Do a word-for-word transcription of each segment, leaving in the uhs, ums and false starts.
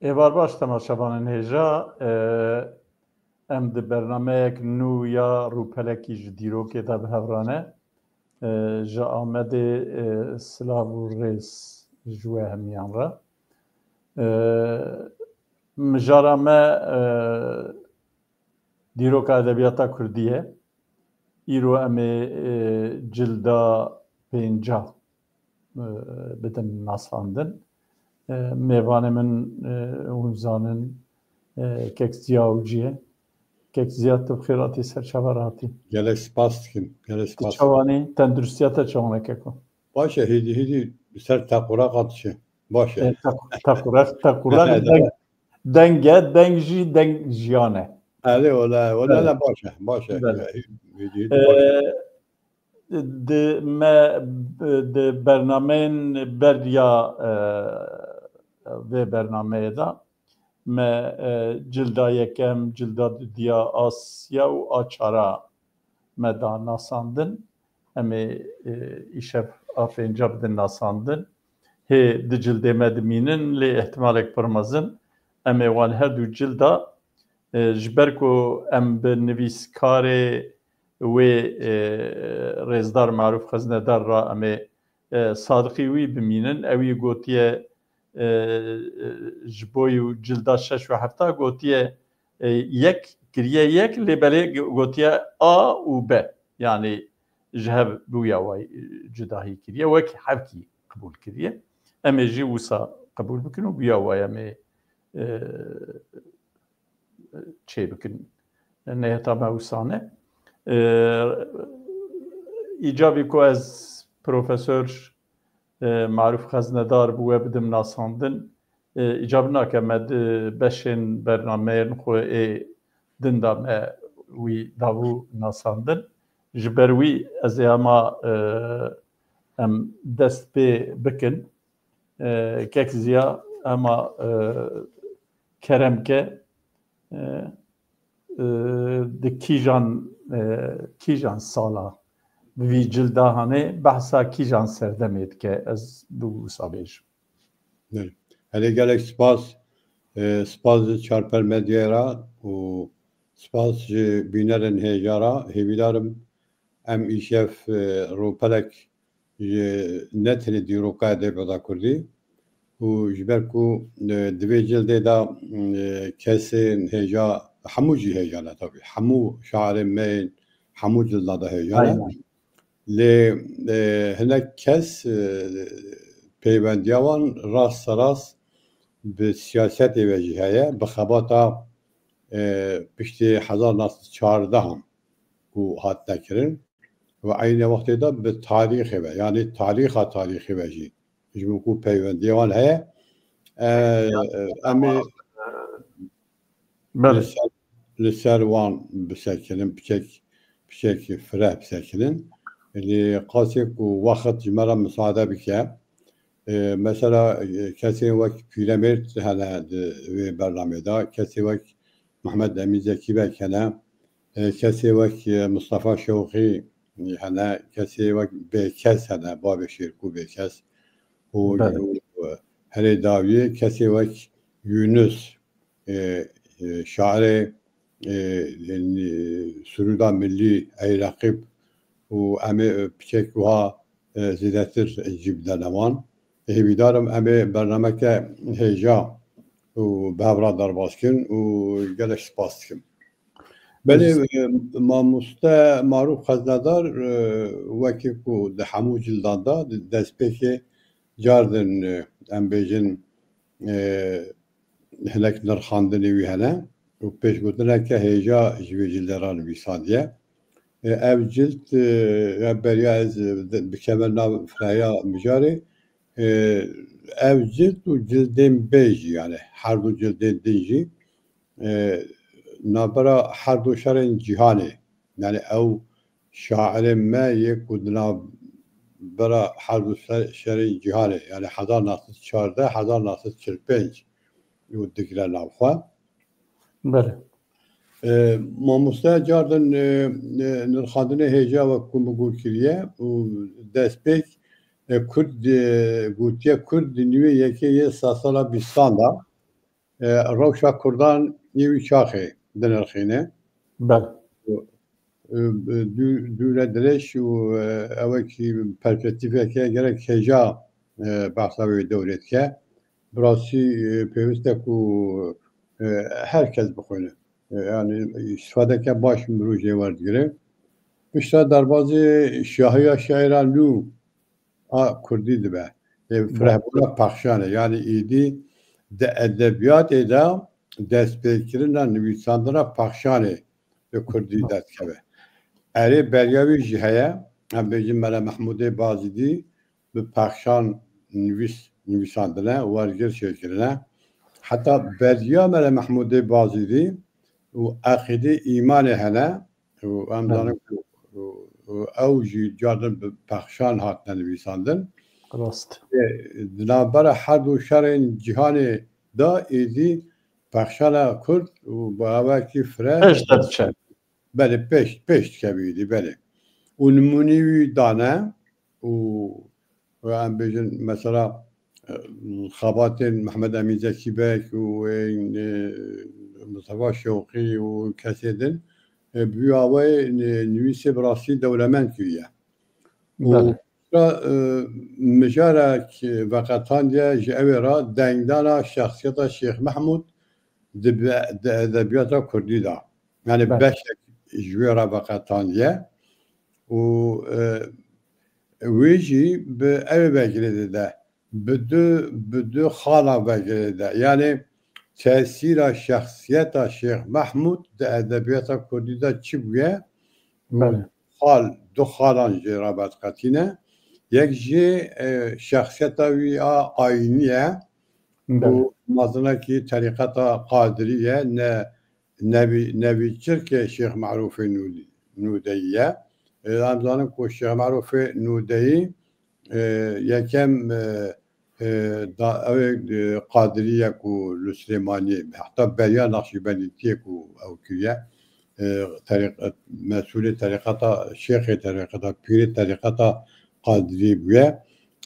Êvar baş temaşevanên hêja, e, em di bernameyek nû ya Rûpelekî ji dîrokê de bi hev re ne. E, ji Amedê, e, silav û rêz ji we hemiyan re. E, mijara me, e, dîroka edebiyata kurdî ye. Îro em ê, e, cilda pênca, e, bidin nasandin. E, mêvanê min, e, hûn zanin, e, kek Ziya Awcî ye. Kek Ziya, tu bi xêr hatî, ser çava re hatî. Gelek spas dikim, gelek Tu spas. çawanî, tenduristiya te çawan e keko? Baş e, hêdî hêdî ser tequraq diçe. Baş e. E, teq-, tequraq, tequraq deng, deng e, deng jî deng jiyan e. Erê, wele, wele Evet. ne baş e, baş e. Belê. Hêdî hêdî E, baş e. di me, di bernameyên beriya, e, vê bernameyê de me, e, cilda yekem, cilda dudiya, a siya û a çara me da nasandin. Em ê, e, îşev a pênca bidin nasandin. Hê di cildê me dimînin, lê îhtimalek pir mezin em ê wan her du cilda, e, ji ber ku em bi nivîskarê wê, e, rêzdar Marûf Xeznedar re em ê, e, sadiqî wî bimînin. Ew ê gotiye, e, e, ji bo û cilda şeş û hefta gotiye, e, yek kiriye yek, lê belê gotiye A û B. Yanî ji hev bi wî awayî, e, cudahî kiriye, wek hevkî qebûl kiriye. Em ê jî wisa qebûl bikin û bi wî awayî em ê, e, çê bikin. Neyeta me wisa ne. E, îcabî ku ez Profesor, e, Marûf Xeznedar bi we bidim nasandin, e, îcab nake me di beşên bernameyên xwe ê din de me wî dabû nasandin. Ji ber wî ez ê hema, e, em dest pê bikin. E, kek Ziya, hema, e, kerem ke, e, e, di kîjan, e, kîjan sala bi vî cilda hanê, behsa kîjan serdemê dike, ez bi wisa bêjim. Belê. Erê, gelek spas. E, spas ji Çarper Medyayê re û spas ji bînerên hêja re. Hêvîdar im em îşev, e, rûpelek ji ne tenê dîroka edebiyata kurdî û ji ber ku, e, di vê cildê de, e, kesên hêja, hemû jî hêja ne tabî, hemû şairên me yên hemû cilda de hêja ne. Aynen. Lê, e, hinek kes, e, peywendiya wan rasterast bi siyasetê ve jî heye, bi xebata, e, piştî hezar neh sed çardeh an ku hatine kirin û eynî wextê de bi tarîxê ve, yanî tarîxa tarîxê ve jî ji bo ku peywendiyê wan heye. E, e, em ê Belê. li ser, li ser wan bisekinin, piçek, piçek fireh bisekinin. Lê qasê ku wext ji me re misade bike, e, mesela, e, kesên wek Pîremêrd hene di vê bernamê de, kesê wek Mehmed Emîn Zekî Beg hene, e, kesê wek, e, Mistefa Şewqî hene, kesê wek Bêkes hene, bavê Şêrko Bêkes û, Belê. û, e, herê dawiyê kesê wek Yunus, e, e, şairê, e, e, Sirûda Millî Ey Reqîb û em ê, e, piçek wiha, e, zêdetir cî bidene wan. Hêvîdar im em ê bernameke hêja û bi hev re derbas kin û gelek spas dikim. Belê, Biz e, mamoste Marûf Xeznedar, e, wekî ku di hemû cildan de, di destpêkê cardin, e, em bêjin, e, hinek nirxandinê wî hene û pêşgotineke hêja ji vê cildê re nivîsandiye. E, ev cild, e, ya beriya ez, e, de-, bikeve nav firehiya mijarê, e, ev cild û cildên bê jî, yani her du cildên din jî, e, navbera her du şerên cîhanê, yani ew şairê me yê ku di navbera her du şer-, şerên cîhanê, yani hezar neh sed çardeh, hezar neh sed çil pênc û digire nav xwe. Belê. E, mamoste cardin, e, e, nirxandinê hêja wek ku min gor kiriye û destpêk, e, Kurd, e, gotiye Kurd di nîvê yekê yê sedsala bîstan de, e, rewşa Kurdan yê wî çaxê dinirxîne. Bel. E, dû-, dûre dirêj û, e, ewekî perspektîfeke gelek hêja, e, behsa wê dewrê dike. Bi rastî, e, pêwist e ku, e, her kes bixwîne. E, yani îstifadeke baş mirov jê werdigire. Pişta derbazê şahiya şaîra nû a kurdî dibe. Ê firehbûna pexşan e. Yani êdî di edebiyatê de destpêkirina nivîsandina pexşanê bi kurdî derdikeve. Erê beriya wî jî heye. Em bêjin Mele Mehmûdê Bazîdî bi pexşan nivîs, nivîsandine, wergir çêkirine. Heta beriya Mele Mehmûdê Bazîdî û eqîdê îmanê hene û em Belê. zanin ku, û, û ew jî cardin bi pexşan hatine nivîsandin. Rast. Ê, di navbera her du şerên cîhanê de êdî pexşana kurd û bi awakî fire Pêş de diçe. Belê, pêş, pêş dikevî êdî, belê. Û nimûnî wî dane û, û em bêjin mesela, e, xebatên Mehmed Emîn Zekî Beg û ên, e, Mustafa Şewqî û kesê din, e, bi wî awayê, e, nivîsê bi rastî dewlemend kiriye. Û Belê. ra, e, mijarek veqetandiye ji ew ê re dengdana şexsiyeta Şêx Mehmûd di be-, di edebiyata kurdî de. Yani Belê. beşek ji wê re veqetandiye û, e, wê jî bi ew vegirê dide. Bi du, bi du xala vegirê de. Yani tesîra şexsiyeta Şêx Mehmûd di edebiyata kurdî de çi bûye? Belê. Xal, du xalan jê re veqetîne. Yek jî, e, şexsiyeta wî a ayînî ye. Belê. Û mezinekî terîqeta Qadirî ye, ne nevî-, nevîçirkê Şêx Merûfê Nûdî-, Nûdeyî ye. E, em zanin ku Şêx Merûfê Nûdeyî, e, yekem, e, e, da, ew ê, e, Qadirî ye ku li Silêmaniyê, heta beriya Naqşîbendîtiyê ku ew kiriye, e, terîq-, mesûlê terîqeta, şêxê terîqeta, pîrê terîqeta Qadirî bûye.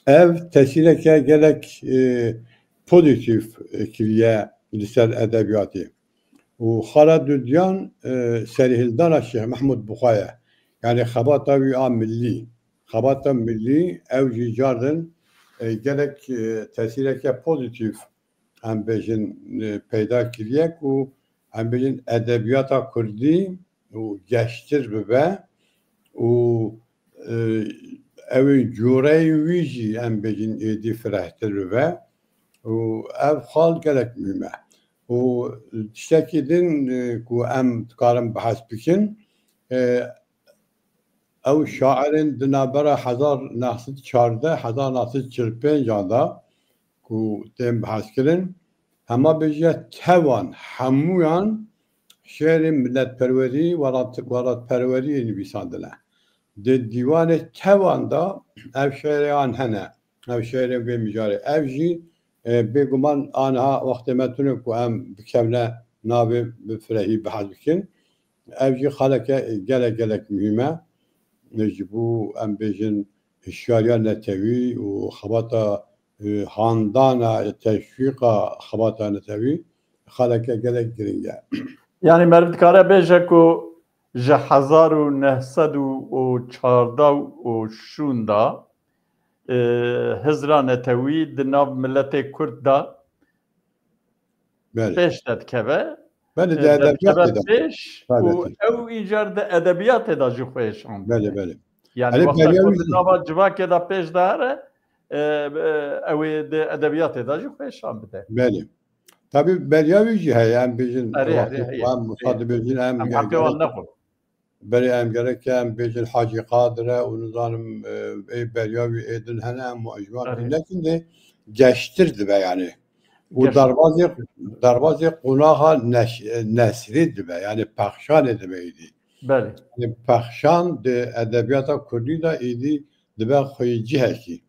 Ev tesîreke gelek, e, pozîtîf, e, kiriye li ser edebiyatê. Û xala dudiyan, e, serhildana Şêx Mehmûd bi xwe ye. Yani xebata wî a millî. Xebata millî ew jî cardin, e, gelek, e, tesîreke pozîtîf em bêjin, e, peyda kiriye ku em bêjin edebiyata kurdî û geştir bibe û, e, ew ê cûreyên wî jî em bêjin êdî firehtir bibe û ev xal gelek muhîm e. Û tiştekî din, e, ku em dikarin behs bikin, e, ew şairên di navbera hezar neh sed çardeh, hezar neh sed çil pênc an de ku tên behskirin, hema bêje tevan hemûyan şêrên miletperwerî, welat-, welatperweriyê nivîsandine. Di dîwanê tevan de ev şêreyan hene. Ev şêrên vê mijarê. Ev jî, e, bêguman aniha wextê me tune ku em bikevne navê bi firehî behs bikin. Ev jî xaleke gelek gelek muhîm e. Ji bo em bêjin hişyariya netewî û xebata, e, handana, teşwîqa xebata netewî xaleke gelek giring e. Yani meriv dikare bêje ku ji hezar û neh sed û çardeh û şûnda, e, hizra netewî di nav miletê Kurd de Belê. pêş de dikeve. Belê, E, di edebiyatê derdikeve de. pêş û Tabii. Ew îcar di edebiyatê de jî xwêşan. Belê, belê. Yani Erê, wexta beriya ku wî di jî. Nava civakê de pêş dihare, e, e, ew ê di edebiyatê de jî xwêşan bide. Belê. Tabii beriya wî jî heye, em bêjin, Erê, wextê erê, ku heye. em wisa dibêjin, em Em ge-, heqê wan gerek nexwin. Berê em gerek em bêjin Hacî Qadir e û nizanim, e, ê beriya wî ê din hene, em ji wan Erê. dûr nekin de geştir dibe yani. Û Geştir. derbazê, derbazê qonaxa neş-, nesrî dibe, yani pexşanê dibe êdî. Belê. Yani pexşan di edebiyata kurdî de êdî dibe xweyî cihekî.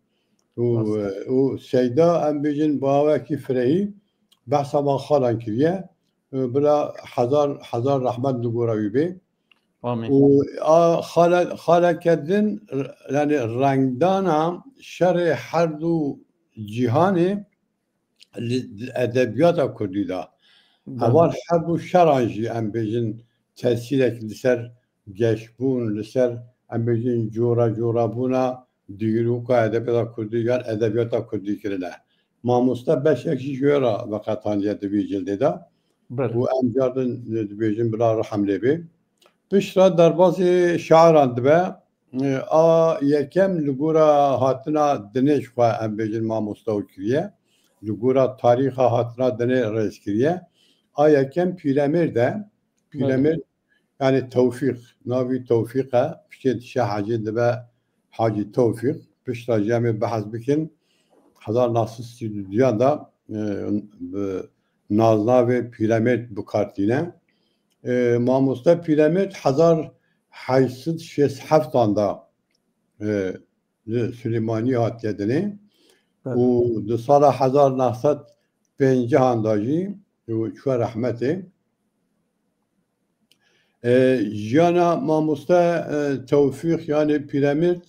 Û, Rast. û Seyda em bêjin bi awekî firehî behsa van xalan kiriye. Bila hezar, hezar rehmet li gora wî bê. Amîn. Û a xale-, xaleke din, yani rengdana şerê her du cîhanê li, li edebiyata kurdî de. Heval her du şeran jî, em bêjin, tesîrek li ser geşbûn, li ser, em bêjin, cora corabûna dîroka edebiyata kurdî yan edebiyata kurdî kirine. Mamoste beşek jî ji wê re veqetaniye di vî cildê de. Belê. Û em cardin dibêjin bila rehim lê bê. Piştre derbazê şairan dibe, e, a yekem li gora hatina dinê ji xwe, em bêjin, mamoste û kiriye. Li gora tarîxa hatina dinê rêz kiriye. A yekem Pîremêrd e. Belê. Pîremêrd, yani Tewfîq, navî Tewfîq e. Piştê dişe hecî dibe Hacî Tewfîq. Piştre jî em ê behs bikin. Hezar neh sed sî û duyan de, e, bi naznavê Pîremêrd bi kar tîne. E, mamoste Pîremêrd hezar heşt sed şêst heftan de, e, li Silêmaniyê hatiye dinê. Belê. Û di sala hezar neh sed pêncîhan de jî û çûye rehmetê. E, jiyana mamoste, e, Tewfîq, yani Pîremêrd,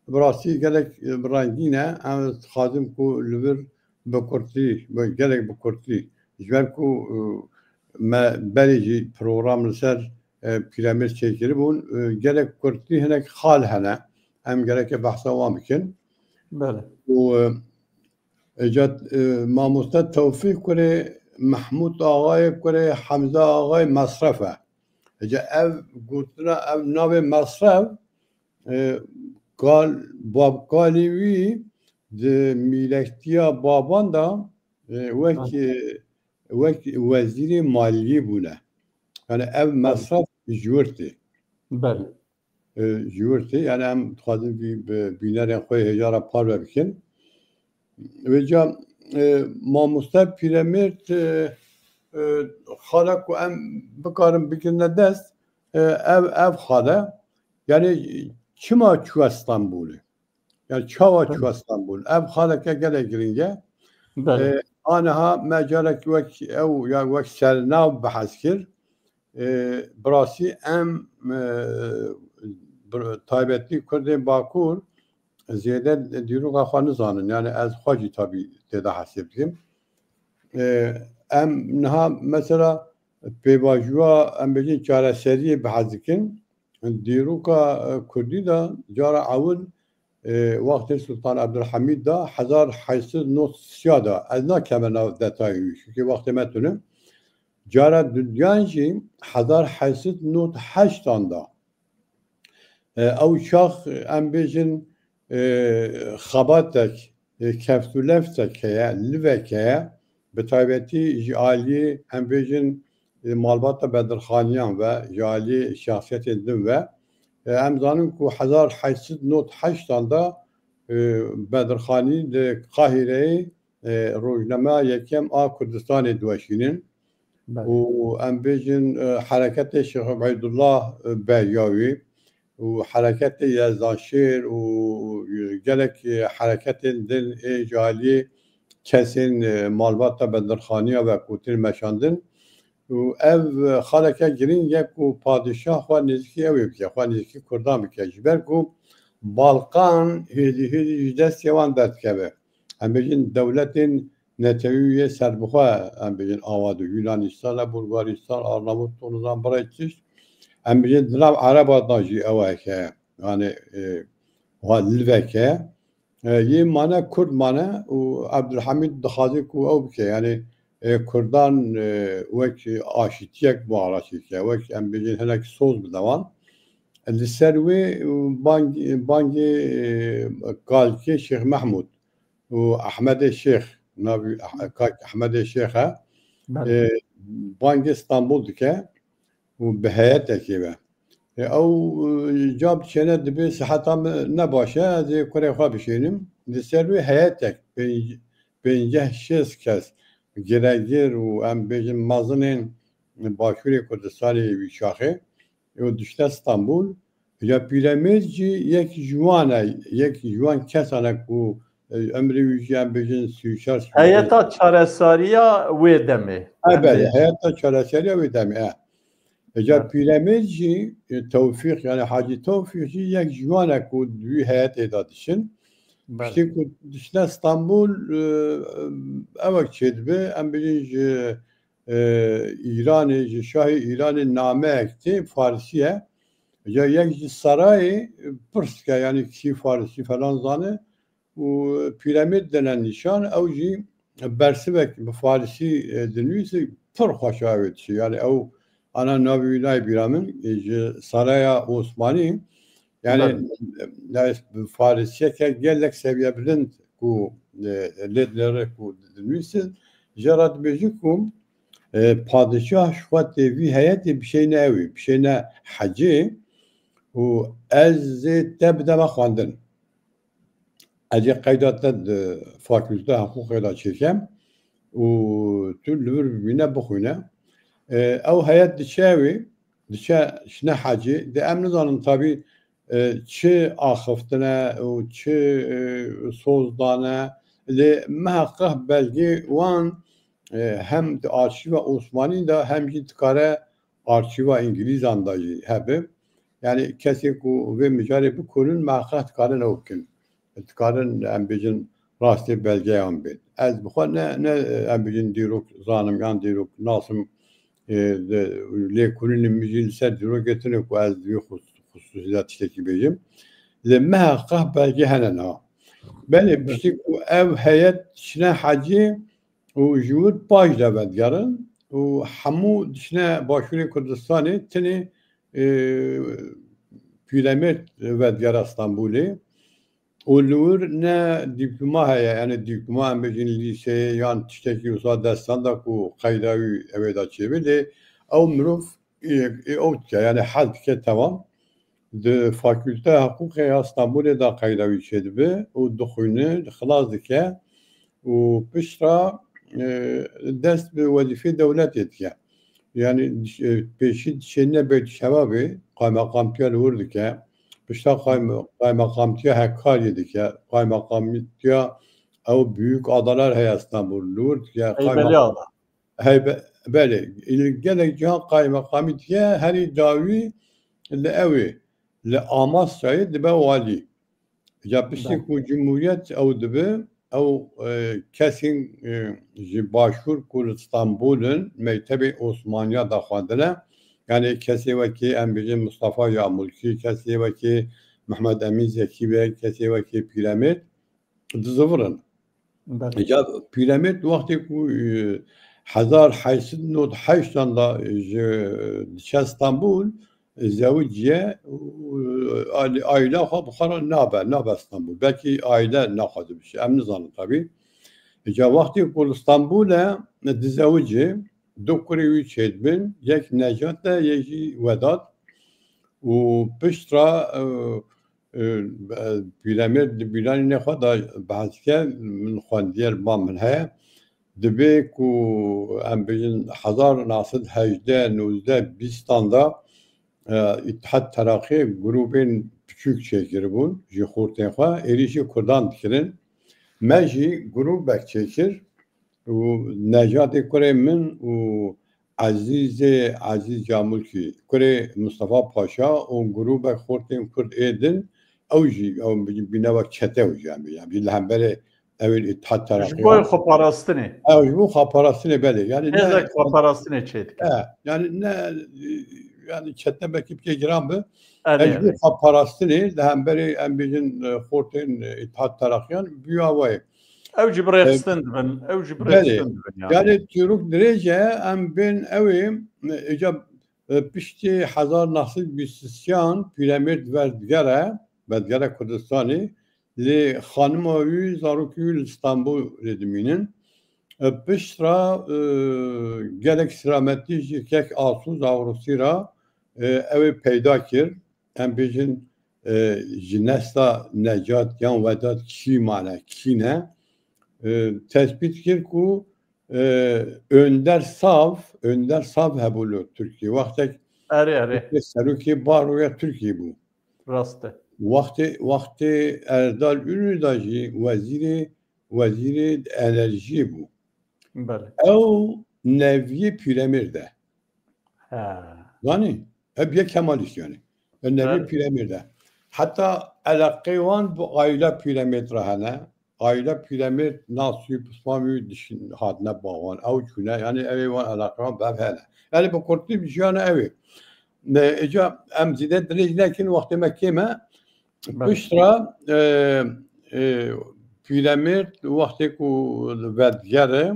bi rastî gelek, e, bi rengîn e. Em dixwazim ku li vir bi kurtî, bi, gelek bi kurtî, ji ber ku, e, me berê jî program li ser, e, Pîremêrd çêkiribûn, e, gelek kurtî hinek xal hene. Em gereke behsa wan bikin. Belê. Û, e, Îca, e, mamoste Tewfîq kurê Mehmûd Axayê kurê Hemze Axayê Mesref e. Îca ev gotina, ev navê Mesref, e, kal-, babkalê wî di mîlektiya baban de, e, wek, Ha. e, wek wezîrê maliyê bûne. Yani ev Belê. Mesref ji wir tê. Belê. E, ji wir tê. Yani em dixwazin vî-, bi bînerên xwe hêja re parve bikin. Vêca, e, mamoste Pîremêrd, e, e, xala ku em bikarin bigirine dest, e, ev, ev xale. Yani çima çûye Stenbolê? Yani çawa Belê. Çûye Stenbol? Ev xaleke gelek giring e. Belê. E, aniha me carek wek ew ya wek sernav behs kir. E, bi rastî em, e, bir, taybetî Kurdên Bakur zêde dîroka xwe nizanin. Yani ez xwe jî tabî tê de hesê dikim. E, em niha mesela pêvajoya, em bêjin, çareseriyê behs dikin. Dîroka, e, Kurdî de cara ewil, e, wextê Sultan Ebdulhamîd de hezar heşt sed nod sîya de, ez nakeme nav detayê wî, çunkî wextê me tune. Cara dudiyan jî hezar heşt sed nod heştan de. E, ew çax, em bêjin, e, xebatek, e, keftûleftek heye, livek heye, bi taybetî ji aliyê, em bêjin, e, malbata Bedirxaniyan ve, ji aliyê şexsiyetên din ve. E, em zanin ku hezar heşt sed nod heştan de, e, Bedirxanî li Qahîreyê, e, rojnameya yekem a Kurdistanê diweşînin. Belê. Û em bêjin, e, hereketê Şêx Ubeydullah, e, beriya wî û hereketê Yezdanşêr û gelek, e, hereketên din ê ji aliyê kesên, e, malbata Bedirxaniya ve gotin meşandin. Û ev, e, xaleke giring e ku padîşah xwe nêzîkî ew ê bike, xwe nêzîkî Kurdan bike. Ji ber ku Balkan hêdî hêdî ji destê wan derdikeve. Em bêjin dewletên netewî yê serbixwe, em bêjin ava dibin. Yunanîstan e, Bulgarîstan, Arnavutîstan, nizam birê çişt. Em bêjin di nav Ereba de jî ew heke, yani, e, wa livek e. E, yê mane Kurd mane û Ebdulhamîd dixwaze ku ew bike. Yani, e, Kurdan, e, wek aşîtiyek muaraşî bike, wek em bêjin hinek soz bide wan. Li ser wê, e, bang-, bangê, e, kalkê Şêx Mehmûd û Ehmedê Şêx, navî Ah-, kak Ehmedê Şêx e, Belê. E, bangê Stenbol dike û bi heyetekê ve. E, ew, e, cab çêne dibê siheta min ne baş e, ez ê kurê xwe bişênim. Li ser wê heyetek pênc-, pênceh şêst kes giregir û em bêjin mezinên Başûrê Kurdistanê wî çaxê. Ew dişte Stenbul. Ya Pîremêrd jî yek ji wan e, yek ji wan kesan e ku, e, emrê wî jî em bêjin sî û çar, sî û pênc. Heyeta çareseriya wê demê. E, belê, heyeta çareseriya wê demê, e. Eca Pîremêrd jî, e, Tewfîq, yani Hacî Tewfîq jî yek ji wan e ku di wî heyetê de diçin. Belê. Piştî ku diçine Stenbul, e, ewek çêdibe, em bêjin ji e, Îranê, ji şahê Îranê nameyek tê, Farisî ye. Ya yek ji sarayê pirs dike, yanî kî Farisî falan zane û Pîremêrd dene nîşan, ew jî bersivek bi Farisî, e, dinivîsî, pir xweş a ew ê dişê. Yanî ew ana navê wî nayê bîra min, e, ji Saraya Osmanî, yanî, Belê. e, bi Farisiyeke gelek seviye bilind ku, e, lê dinêre ku dinivîsin, jê re dibêjin ku, e, padişah ji xwe tê vî heyetê bişêne ewî, bişêne hecê û ez ê te bideme xwendin. Ez ê qeyda te di fakûlte hiqûqê de çêkem û tu li vir bibîne bixwîne. E, ew heyet diçe wê, diçe şine hecê, de em nizanin tabî, e, çi axiftine û çi, e, soz dane, lê miheqeq belgê wan, e, hem di arşîva Osmanî de hem jî dikare arşîva Îngilîzan de jî hebe. Yanî kesê ku vê mijarê bikonin, meqeq dikarin ew bikin. Dikarin, em bêjin, rastê belgeyan bên. Ez bi xwe ne, ne, em bêjin, dîrok zanim yan dîrok nasim, e, de, lêkolînê min jî li ser dîrokê tune ku ez di vî xus-, xusûsî de tiştekî bêjim. Lê meqeq belge hene niha. Belê, piştî ku ev heyet çine hecê, û ji wir paş de vedigerin û hemû diçine Başûrê Kurdistanê, tenê, e, Pîremêrd vedigere Stenbolê û li wir ne dîploma heye, yanî dîploma, em bêjin, lîseyê yan tiştekî wisa destan de ku qeyda wî ew ê de çêbe, lê ew mirov ê, ê ew dike, yanî hez dike temam. Di Fakûlteya Hiqûqê ya Stenbolê de qeyda wî çêdibe û dixwîne, xilas dike û piştre, e, dest bi wezîfê dewletê dike. Yanî, e, pêşî diçêne Beytşebabê, qaymeqamtiya li wir dike, piştre qayme-, qaymeqamtiya Hekariyê dike, qaymeqamtiya ew Büyük Adalar heye Stenbol li wir dike, Heybeli qaymeqam-, Ada. Heybe-, belê, li gelek cihan qaymeqamî dike, herî dawî li ewê, li Amasyayê dibe walî. Ya piştî Belê. ku cumhuriyet ew dibe, ew, e, kesên, e, ji Başûr ku li Stenbol in, mektebê Osmaniya de xwendine, yanî kesê wekî, em bêjin, Mustafa Yamulkî, kesê wekî Mehmed Emîn Zekî Beg, kesê wekî Pîremêrd, dizivirin. Belê. Îca Pîremêrd wextê ku, e, hezar heşt sed nod heştan da ji, diçe Stenbol, e, zewiciye, û, e, aîle xwe bi xwe re nabe, nabe Stenbol. Belkî aîle naxwaze bişe. Em nizanin tabî. Îca wextê ku li Stenbol e, dizewiciye, du kurê wî çêdibin, yek Necat e, yek jî Wedat. Û piştre, e, e, Pîremêrd di bîranînê xwe de behs dike, min xwendiye, li ba min heye. Dibe ku, em bêjin, hezar neh sed hejdeh, nozdeh, bîstan de, e, Îtihad Teraqî grûbên piçûk çêkiribûn ji xortên xwe, êrîşî Kurdan dikirin. Me jî grûbek çêkir û Necatê kurê min û Ezîzê, Ezîz Camulkî, kurê Mistefa Paşa û grûbek xortên Kurd ê din, ew jî, ew bîne wek çete ew jî, em bêjin, em jî li hemberê ew ên Îtihad Teraqî. Ji bo xweparastinê. Ew ji bo xweparastinê, belê. Yanî ne, Hêzek xweparastinê çêdike. E, yanî ne, yanî çete belkî bike giran bi. Erê, Ew ji bo erê. xweparastinê li hemberê, em bêjin, e, xortên, e, Îtihad Teraqiyan bi wî awayê. Ew jî bi rêxistin dibin, ew jî bi Belê. rêxistin dibin yani. Yani çîrok dirêj e, em bên ew ê, e, îca, e, piştî hezar neh sed bîst û sêyan Pîremêrd ver digere, vedigere Kurdistanê, lê xanima wî, zarokê wî li Stenbolê dimînin. E, pişt re, e, gelek selametî ji kek Asûz Ewrosî re, e, ew ê peyda kir. Em bêjin, e, ji nesla Necat yan Vedat kî mane, kî ne, e, tespît kir ku, e, Önder Sav, Önder Sav hebû li Tirkiyê. Wextek Erê, erê. Tirkiyê serokê baroya Tirkiyê bû. Rast e. Wextê, wextê Erdal Ünlü da jî wezîrê, wezîrê enerjiyê bû. Belê. Ew neviyê Pîremêrd e. He. Zanî? Ev yek Kemalîst yani. Ev neviyê Belê. Pîremêrd e. Heta eleqê wan bi aîla Pîremêrd re hene. Aîle Pîremêrd, nas wî, pispan wî diş-, hatine ba wan. Ew çûne, yanî ew ê wan eleqeyan bi hev hene. Yanî bi kurtî jiyana ew ê. Ne, îca em zêde dirêj nekin, wextê me kêm e. Belê. Piştre, e, e, Pîremêrd wextê ku vedigere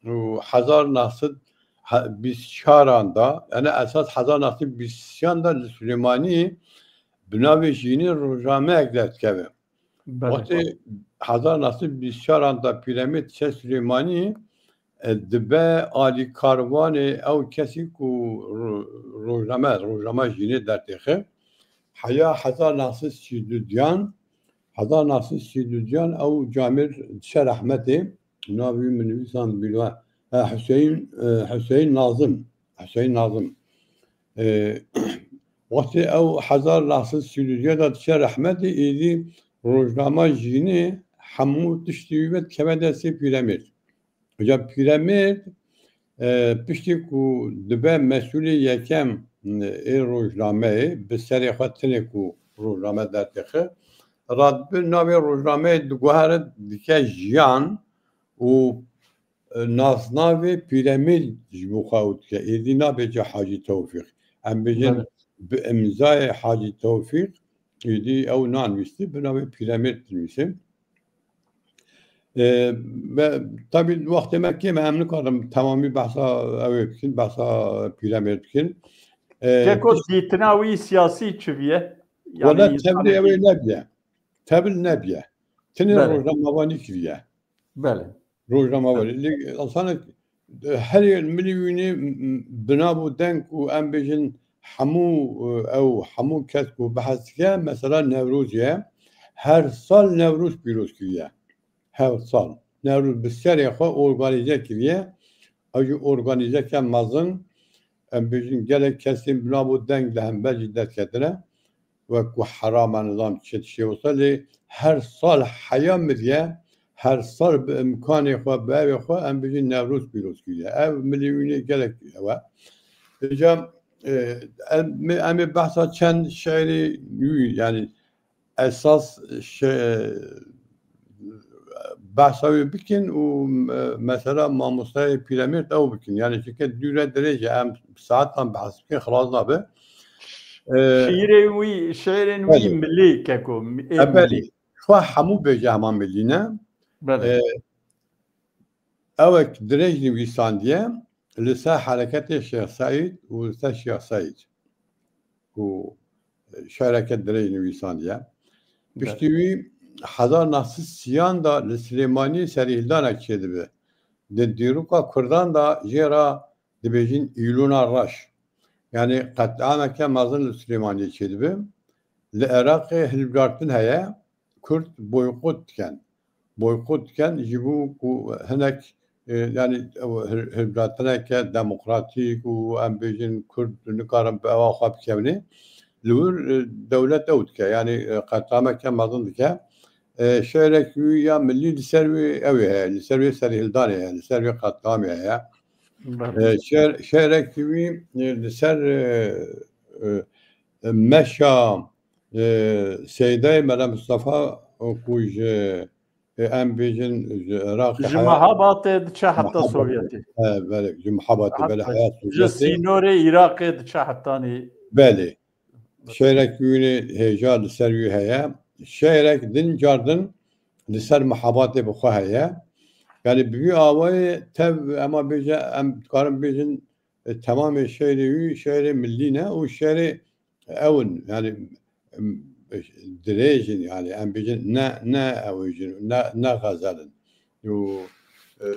û hezar neh sed bîst çaran da, yani esas hezar neh sed bîst çaran da li Silêmaniyê bi navê Jînê rojnameyek derdikeve. Belê. Wextê hezar neh sed bîst çaran da Pîremêrd diçe Silêmaniyê, e, dibe alîkarvanê ew kesî ku ro-, rojname, rojnama Jînê dertêxe. Heya hezar neh sed sî û duyan, hezar neh sed sî û duyan ew camêrd diçe rehmetê, navê wî min nivîsand bîra, e, Huseyîn, e, Huseyîn Nazim, Huseyîn Nazim. E, wextê ew hezar neh sed sî û duyan da diçe rehmetê, êdî rojnama Jînê hemû tiştê wî ve dikeve destê Pîremêrd. Îca Pîremêrd, e, piştî ku dibe mesûlê yekem, e, ê rojnameyê, bi serê xwe tinê ku rojname dertêxe, radibir navê rojnameyê diguhere dike Jiyan û, e, nasnavê Pîremêrd ji bo xwe ew dike. Êdî nabêje Hacî Tewfîq. Em bêjin Belê. bi îmzayê Hacî Tewfîq, êdî ew nanivîstî, bi navê Pîremêrd dinivîse. E, me, tabî wextê me kêm e, em nikarin temamî behsa ew ê bikin, behsa Pîremêrd bikin. E, Keko, dîtina wî siyasî çi viye? Wele tevlî ew ê nebiye. Tevil nebiye. Tinê Belê. rojnamevanî kiriye. Belê. Rojnamevanî. Lê, asanek, herê milî wînê, m-, m-, bina bo deng û em bêjin hemû, e, ew, hemû kes ku behs dike, mesela Newroz ye. Her sal Newroz pîroz kiriye. Her sal. Newroz bi serê xwe organîze kiriye. Ew jî organîzeke mezin, em bêjin gelek kesên bina bo deng li hember jî derketine. Wek ku heram e, nizam çi tiştê wisa, lê her sal heya miriye, her sal bi imkanê xwe, bi evê xwe, em bêjin Newroz pîroz kiriye. Ev milî wînê gelek ew e. Îca, e, em, em ê behsa çend şeirê wî, yanî esas şe-, behsa wî bikin û, e, mesela mamostayê Pîremêrd ew bikin. Yanî çike dûre dirêj e, em saetan behs bikin, xilas nabe. E, Şiîrê wî, şiîrên wî Belê. milî, Keko, ê E, belê. milî. Xwe hemû bêje hema milî ne. Belê. E, Ewek dirêj nivîsandiye li ser hereketê Şêx Seîd û li ser Şêx Seîd. Ku şereke dirêj nivîsandiye. Piştî wî hezar neh sed sîyan de li Silêmaniyê serîhildanek çêdibe. Di dîroka Kurdan de jê re dibêjin Îlona Reş. Yanî qetliameke mezin li Silêmaniyê çêdibe. Li Iraqê hilbijartin heye, Kurd boykot dikin. Boykot dikin, ji bo ku hinek, e, yanî ew hil-, hilbijartineke demokratîk û em bêjin Kurd nikarin bi ewa xwe bikevnê. Li wir, e, dewlet ew dike, yanî, e, qetliameke mezin dike. E, şeirek wî ya milî li ser wê ew ê heye, li ser wê serhildanê heye, li ser wê qetliamê heye. Belê. E, şer-, şeirek wî, e, li ser, e, e, meşa, e, Seydayê Mele Mistefa, e, ku ji, e, em bêjin ji Iraqê Ji heya Mehabatê diçe heta Mehabatê. Sovyetê. He, belê, ji Mehabatê, belê, Hatta heya ji Sovyetê. Sînorê Iraqê diçe hetanî. Belê. Şeirek wînê hêja li ser wî heye. Şeirek din car din li ser Mehabatê bi xwe heye. Yanî bi vî awayê tev ema bêje, em dikarin bêjin, e, temamê şeirê wî şeirê milî ne û şeirê ew in, yanî, em, dirêj in, yanî em bêjin ne, ne ew jin, ne, ne xezel in. Û, e,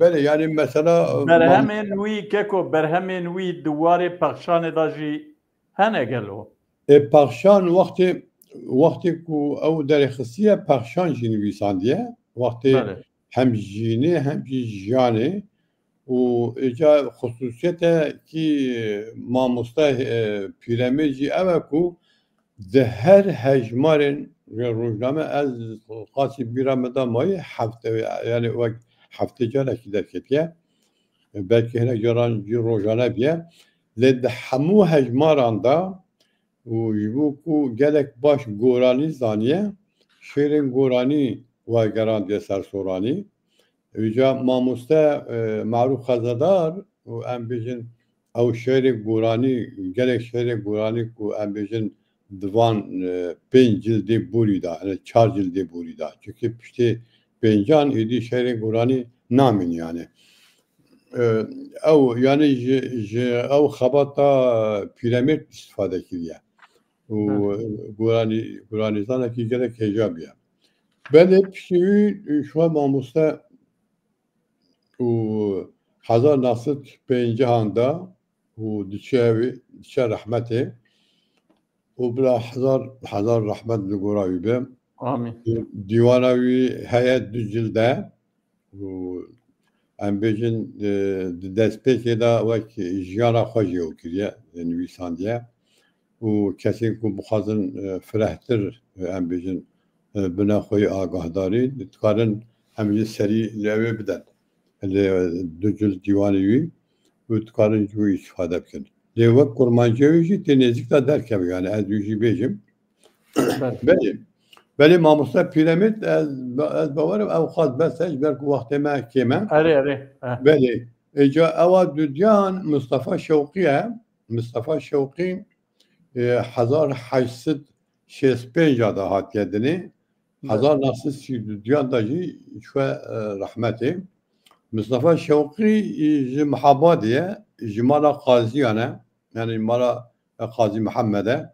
belê, yanî mesela, e, Berhemên wî, Keko, berhemên wî di warê pexşanê de jî hene gelo? E, pexşan wextê, wextê ku ew derêxistiye, pexşan jî nivîsandiye. Wextê Belê. hem jînê hem jî jiyanê û êca xusûsiyeteke mamoste, e, Pîremê jî ew e ku di her hejmarên rojname, ez qasî bîra min da mayî hefte, yanî wek heftê carekî derketiye. Belkî hinek caran jî rojane biye. Lê di hemû hejmaran de û ji bo ku gelek baş goranî zaniye, şêrên goranî we gerandiye ser Soranî. Îca mamoste, e, Merûf Xezedar û em bêjin ew şêrê goranî, gelek şêrê goranî ku em bêjin di van, e, pênc cildê borî de, yani çar cildê borî de. Çunkî piştê pêncan êdî şêrê goranî namîn yani. E, ew, yani ji, ji ew xebata Pîremêrd îstifade kiriye. Û Hı. goranî-, goranîzanekî gelek hêja bûye. Belê piştî wî şûya mamoste û hezar neh sed pêncahan de û diçe wî, diçe rehmetê. Û bila hezar, hezar rehmet li gora wî be. Amîn. Dîwana wî heye du cilde û em bêjin, e, di destpêkê de wek jiyana xwe jî ew kiriye, e, nivîsandiye. Û kesên ku bixwazin, e, firehtir, e, em bêjin, e, bine xwe yê agahdarî, dikarin em jî serî li ew ê bidin. Li du cil dîwanê wî û dikarin ji wî îstîfade bikin. Lê wek kurmanciya wî jî tê nêzîk de derkeve, yani ez wî jî bêjim. Belê. Belê. Belê mamoste Pîremêrd, ez, ez bawerim ew xas bes e, ji ber ku wextê me kêm e. Erê, erê. Eh. Belê. Êca ewa dudiyan Mistefa Şewqî ye. Mistefa Şewqî, e, hezar heşt sed şêst pênc de hatiye dinê. Belê. Hezar neh sed sî û dudiyan de jî çûye, e, rehmetê. Mistefa Şewqî, e, ji Mihabadê ye, ji mala qaziyan e. Yani mala, e, Qazî Mihemed e.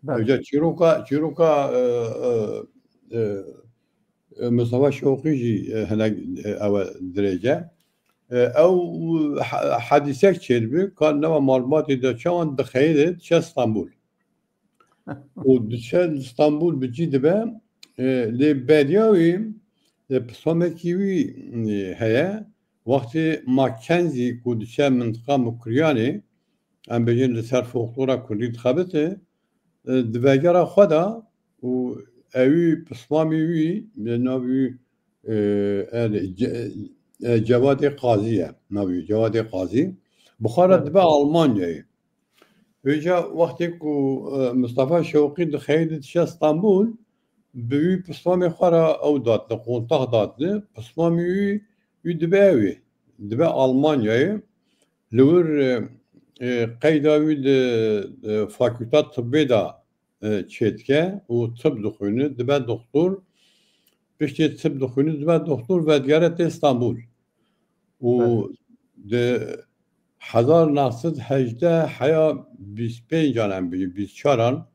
Belê. Êca çîroka, çîroka, e, e, e, e, Mistefa Şewqî jî, e, hinek, e, ew e dirêj e. E, ew he-, hedîsek çêdibe, ka newe malbatê de çawan dixeyide diçe Stenbul. Û diçe Stenbul bi cî dibe, e, lê beriya wî, e, pisomekî wî, e, heye. Wextê Mackenzî ku diçe mintiqa Mukriyanê, em bêjin li ser folklora kurdî dixebite, e, di vegera xwe de û ewî pismamî wî, e, navî wî, e, e, Ce-, e, Cevadê Qazî ye. Navî wî Cevadê Qazî. Bi xwe re Evet. dibe Almanyayê. Êca wextê ku, e, Mistefa Şewqî dixeyide diçe Stenbul, bi wî pismamê xwe re ew datine, kontax datine. Pismamî wî, wî dibe ew ê. Dibe Almanyayê. Li wir, e, e, qeyda wî di, e, fakûlta tibbê de, e, çêdike û tib dixwîne, dibe doxtor. Piştê tib dixwîne, dibe doxtor, vedigere tê Stenbul. Û Evet. di hezar neh sed hejdeh heya bîst pêncan em bêjin, bîst çaran,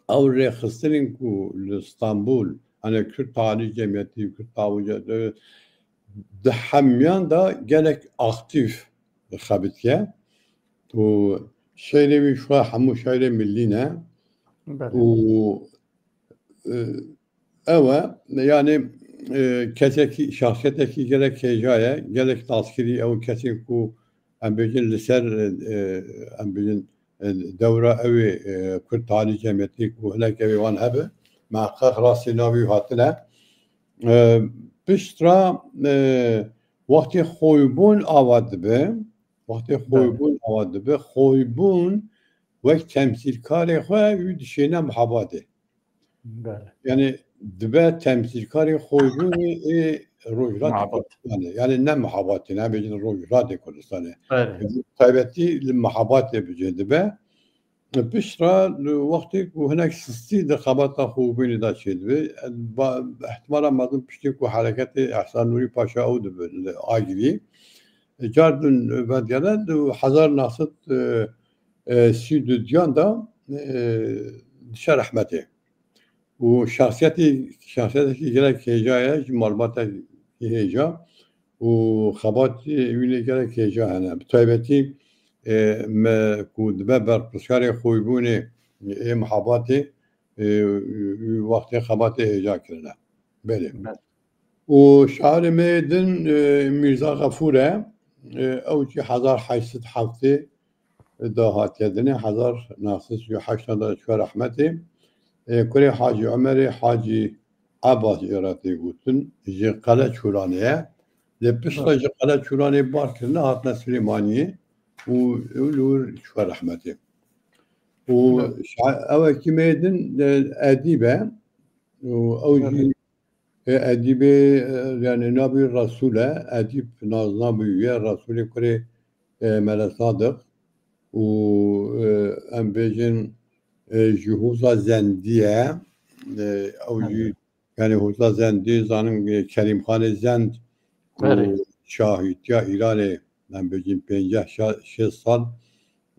ew rêxistinên ku li Stenbul, hani Kürt Tali Cemiyeti, Kürt Tawi Ce-, di hemiyan de gelek aktîf xebitiye. Û şehrê wî şûya hemû şehrê millî ne. Belê. Û, e, ew e, yani, e, kesekî, şahsiyetekî gelek hêja ye, gelek naskirî ew kesên ku em bêjin li ser, e, em bêjin, e, dewra ew ê, e, Kürt Tali Cemiyeti ku hinek ew ê wan hebe, meheqeq rastî navî hatine. E, piştre, e, wextê Xoybûn ava dibe, wextê Belê. Xoybûn ava dibe, Xoybûn wek temsîlkarê xwe wî dişêne Mihabadê. Belê. Yani dibe temsîlkarê Xoybûnê ê Rojhilatê Mihabad. Kurdistanê. Yani ne Mihabadê, ne bêjin Rojhilatê Kurdistanê. Belê. Taybetî li Mihabadê bi cih dibe. Piştre li wextê ku hinek sistî di xebata Xoybûnê de çêdibe, ba-, ihtimala mezin piştî ku hereketê Ehsan Nûrî Paşa ew dibe li Agirî, car din vedigere di hezar neh sed, e, e, sî û duyan de, e, diçe rehmetê. Û şahsiyetî, şahsiyetekî gelek hêja ye, ji malbatekî hêja û xebatê wî ne gelek hêja hene. Bi taybetî, e, me ku dibe berpirskarê Xoybûnê ê Mihabatê, e, wî wextê xebatê hêja kirine. Belê. Belê. Û şairê me yê din, e, Mîrza Xefûr e. E, ew jî hezar heşt sed heftê de hatiye dinê, hezar neh sed û sî û heşt de çûye rehmetê. E, kurê Hacî Omerê, Hacî Ebas ê re tê gotin, ji Qeleçûranê ye. Lê piştre ji Qeleçûranê bar kirine, hatine Silêmaniyê û ew li wir çûye rehmetê. Û Evet. şa-, ew ekî me yê din, e, edîb e. Û ew jî Evet. E, edîbê, e, yani navê Resûl e, edîb naznavê wî ye, Resûlê kurê, e, Mele Sadiq û, e, em bêjin, e, ji Hoza Zendî ye. E, ew jî, Belê. yani Hoza Zendî zanin, e, Kerîmxanê Zend ku Belê. şahîtiya Îranê, em bêjin pênceh şa-, şêst sal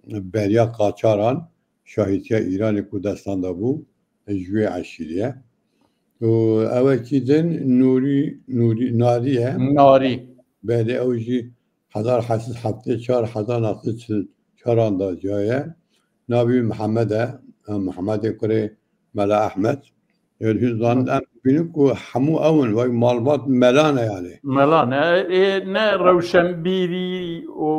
beriya qaçaran şahîtiya Îranê ku destan de bû, e, ji wê eşîrê ye. Û ewekî din Nûrî, Nûrî, Narî ye. Narî. Belê, ew jî hezar heşt sed heftê çar, hezar neh sed çil çaran de jiyaye. Navê wî Mihemed e. Em Mihemedê kurê Mela Ehmed. Ê, hûn zanin, Hı. em dibînin ku hemû ew in, wek malbat mela ne yani. Mela ne, ê, ne rewşenbîrî û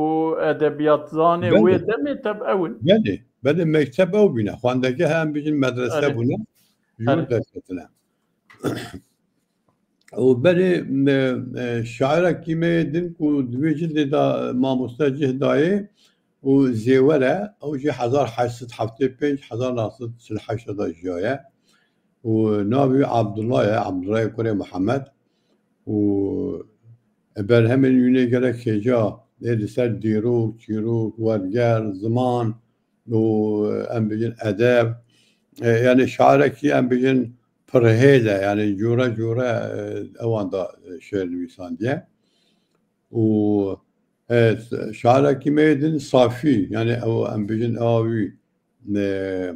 edebiyat zanê Belê. wê demê teb ew in. Belê, belê mekteb ew bîne. Xwendegeh em bêjin medrese Erê. bûne, ji Erê. wir derketine. Û belê, e, e, şairekî me yê din ku di vê cildê de mamoste cih dayê û zêwer e, ew jî hezar heşt sed heftê pênc, hezar neh sed çil heşt de jiyaye. Û navê wî Abdullah ye, Abdullahê kurê Mihemed. Û berhemên wî ne gelek hêja, ê li ser dîrok, çîrok, werger, ziman û em bêjin edeb. E, yani şairekî em bêjin pirhêz e, yani cûre cûre, e, ewan da, e, şiir nivîsandiye. Û, e, şairekî me yê din Safî, yani ew em bêjin ewa wî, e,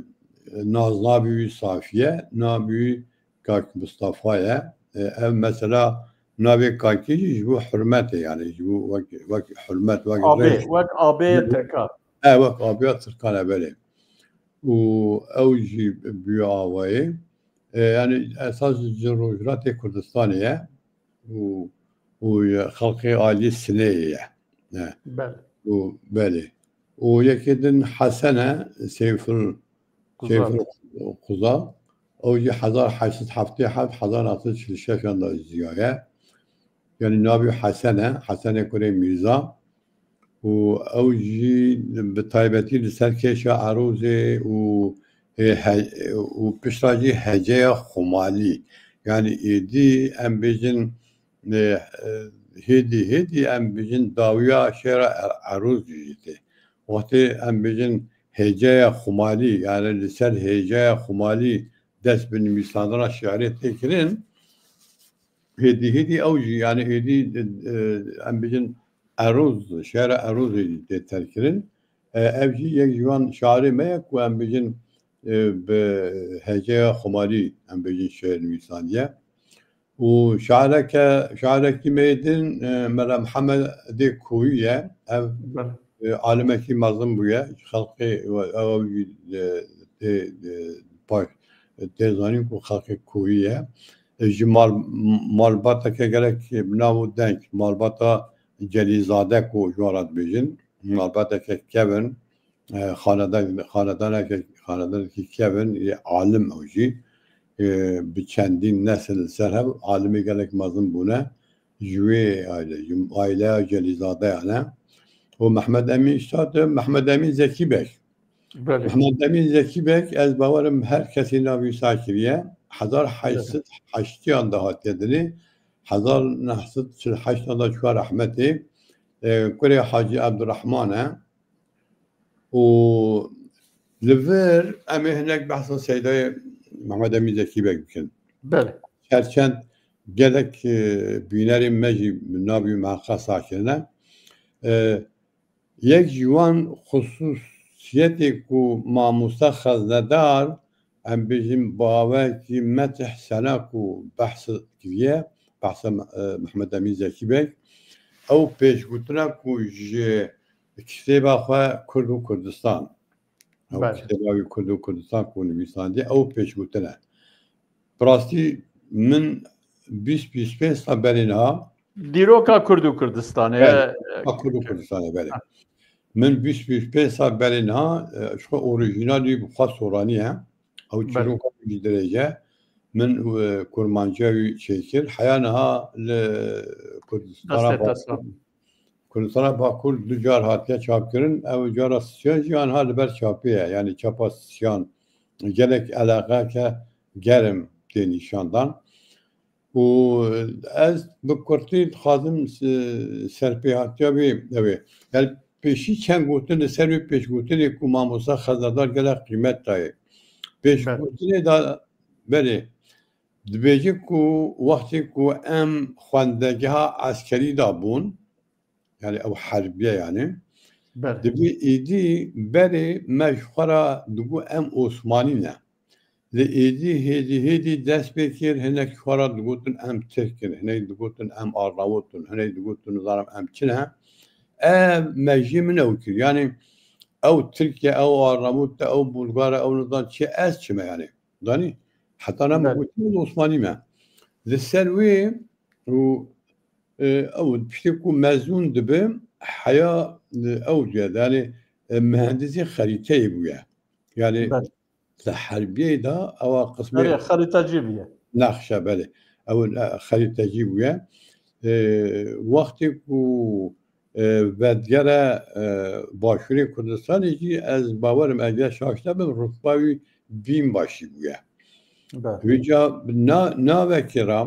naznavê wî Safî ye, navê wî Kak Mistefa ye. E, ev mesela navê Kakî jî ji bo hurmetê, yani ji bo wek, wek hurmet, wek Abê, rêz. wek abê Tirkan. E, wek abiya Tirkan e, belê. Û ew jî bûye awayê. E, yani esas ji Rojhilatê Kurdistanê ye. Û, û xelkê alî Sineyê ye. E. Belê. Û belê. Û yekê din Hesen e, Seyful, Quzal. Seyful Quzal. Ew jî hezar heşt sed heftê heft, hezar neh sed çil şeş de jiyaye. Yani navê Hesen e, Hesenê kurê Mîrza. Û ew jî bi taybetî li ser kêşa erozê û, e, he-, û pişta jî heceya xumalî. Yani êdî em bêjin, e, e, hêdî, hêdî em bêjin dawiya şêra er-, eroz jî tê. Wextê em bêjin heceya xumalî, yani li ser heceya xumalî dest bi nivîsandina şiirê tê kirin, hêdî, hêdî ew jî, yani hêdî, e, em bêjin eroz, şiira erozê jî tê terkirin. E, ev jî yek ji wan şairê me ye ku em bêjin, e, bi heceya xumalî em bêjin şiir nivîsandiye. Û şaireke, şairekî me yê din, e, Mela Mihemedê Koyî ye. Ev, Belê. e, alimekî mezin bûye. Xelkê we-, ew, e, tê, e, pa-, tê zanîn ku xelkê Koyî ye. E, ji mal-, malbateke gelek bi nav û deng, malbata Celîzade ku ji wan re dibêjin, malbateke kevin, e, xaneda-, xanedaneke, xanedanekî kevin, yê alim ew jî, e, bi çendîn nesil li ser hev alimê gelek mezin bûne. Ji wê aile, ji aileya Celîzadeyan e. Û Mehmed Emîn Şad, Mehmed Emîn Zekî Beg. Belê. Mehmed Emîn Zekî Beg, ez bawerim her kesî navê wî sar kiriye. Hezar heşt sed heştiyan de hatiye dinê. Hezar neh sed çil heşt de çûye rehmetê. E, kurê Hacî Ebdurrahman e. Û li vir em ê hinek behsa Seydayê Mehmed Emîn Zekî Beg bikin. Belê. Her çend gelek, e, bînerên me jî navê wî miheqeq sar kirine. E, yek ji wan xusûsiyetê ku mamoste xeznedar, em bêjin bavekî metih sena ku behs kiriye, behsa, e, Mehmed Emîn Zekî Beg, ew pêşgotina ku ji kitêba xwe Kurd û Kurdistan, ew Belê. kitêba wî Kurd û Kurdistan ku nivîsandiye, ew pêşgotin e. Bi rastî min bîst bîst pênc sal berê niha Dîroka Kurd û Kurdistanê. Belê, dîroka Kurd û Kurdistanê, belê. Ha. Min bîst bîst pênc sal berê niha, e, ji xwe orîjînalî bi xwe soranî ye. Ew Belê. çîroka wî jî dirêj e. Min, e, kurmanciya wî çêkir. Heya niha li Kurdistana Destê te Bakur, sağ. Kurdistana Bakur du car hatiye çapkirin. Ew cara sisiyan jî aniha li ber çapê ye. Yani çapa sisiyan gelek eleqeke germ tê nîşandan. û ez bi kurtî dixwazim se-, serpêhatiya wê ew ê. Yani pêşî çend gotin li ser wê pêşgotinê ku mamosta Xezerdar gelek qîmet dayê. Pêşgotinê da belê dibêje ku wextê ku em xwendegeha eskerî da bûn, yani ew herbiye yani. Belê. Dibî êdî berê me ji xwe re digot em Osmanî ne. Li êdî hêdî hêdî dest pê kir, hinek ji xwe re digotin em Tirk in, hinek digotin em Arnavut in, hinek digotin nizanim em çi ne. Ev me jî min ew kir. Yani ew Tirk e, ew Arnavut e, ew Bulgar e, ew nizan çi, ez çi me yani. Danî? Heta ne min Belê. Gotin Osmanî me. Li ser wê û, e, ew piştî ku mezûn dibi, heya, e, ew diye, yani, e, mühendisî xerîteyê bûye. Yani Belê. Li herbiyê de ewa qismê Erê, xerîtecî bûye. Nexşe, belê. Ew, e, xerîtecî bûye. E, wextê ku, e, vedgere, e, Başûrê Kurdistanê jî ez bawerim eger şaş nebim, rutba wî bînbaşî bûye. Belê. Vêca na-, navekê re,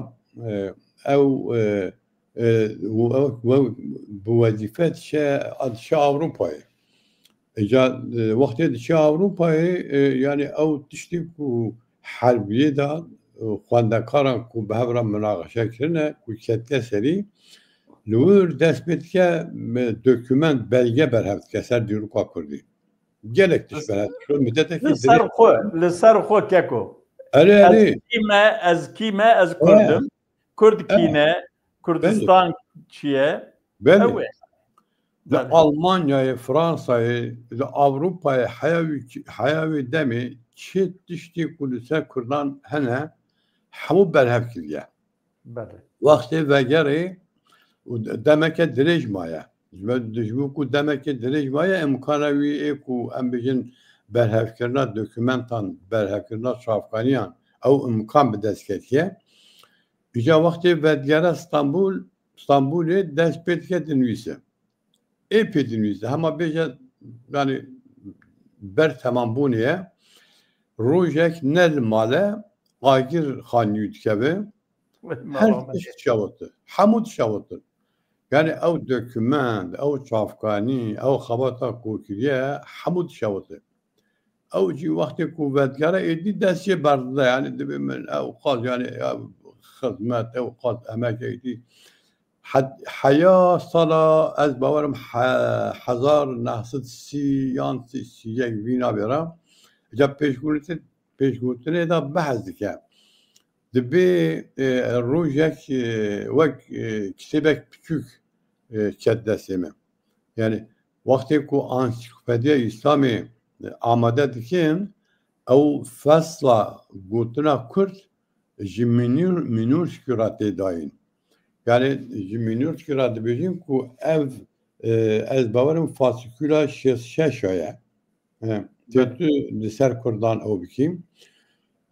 e, ew, e, e, û ew, ew bi wezîfe diçe, a diçe Ewropayê. Îca, e, wextê diçe Ewropayê, e, yani ew tiştê ku herbiyê de, e, xwendekaran ku bi hev re minaqeşe kirine, ku ketiye serî, li wir dest pê dike, e, dokument, belge berhev dike ser dîroka kurdî. Gelek tişt berhev dike. Midetekî Li ser xwe, li ser xwe keko. Erê, erê. Ez kî me, ez kî me, ez Kurd im. Kurd kî ne, Kurdistan çi ye? Belê. Ew e. Li Almanyayê, Fransayê, li Ewropayê heya wî, heya wê demê çi tiştê ku li ser Kurdan hene, hemû berhev kiriye. Belê. Wextê vegerê û de-, demeke dirêj maye. Ji me, ji bo ku demeke dirêj maye, imkana wî ê ku em bêjin berhevkirina dokumentan, berhevkirina çavkaniyan, ew imkan bi dest ketiye. Îca wextê vedigere Stenbul, Stenbulê dest pê dike dinivîse. Ê pê dinivîse. Hema bêje, yani ber temambûnê ye. Rojek ne li male, agir xanî wî dikeve. Her tişt dişewitir. Hemû dişewitir. Yani ew dokument, ew çavkanî, ew xebata ku kiriye, hemû dişewitir. Ew jî wextê ku vedigere êdî dest jê berdide, yani dibê min ew qas, yani ew xizmet, ew qas emek êdî. He-, heya sala, ez bawerim he-, hezar neh sed sî yan sî, sî yek vî navê re, ca pêşgotin-, pêşgotinê de behs dike. Dibê, e, rojek, e, wek, e, kitêbek piçûk, e, ket destê min. Yani wextê ku Ansiklopediya Îslamê, e, amade dikin, ew fesla gotina Kurd ji Mînûr-, Mînûrskî re tê dayîn. Yani ji Mînûrskî re dibêjin ku ev, e, ez bawerim fasikula şêst şeş a ye. E, tê tu li ser Kurdan ew bikî.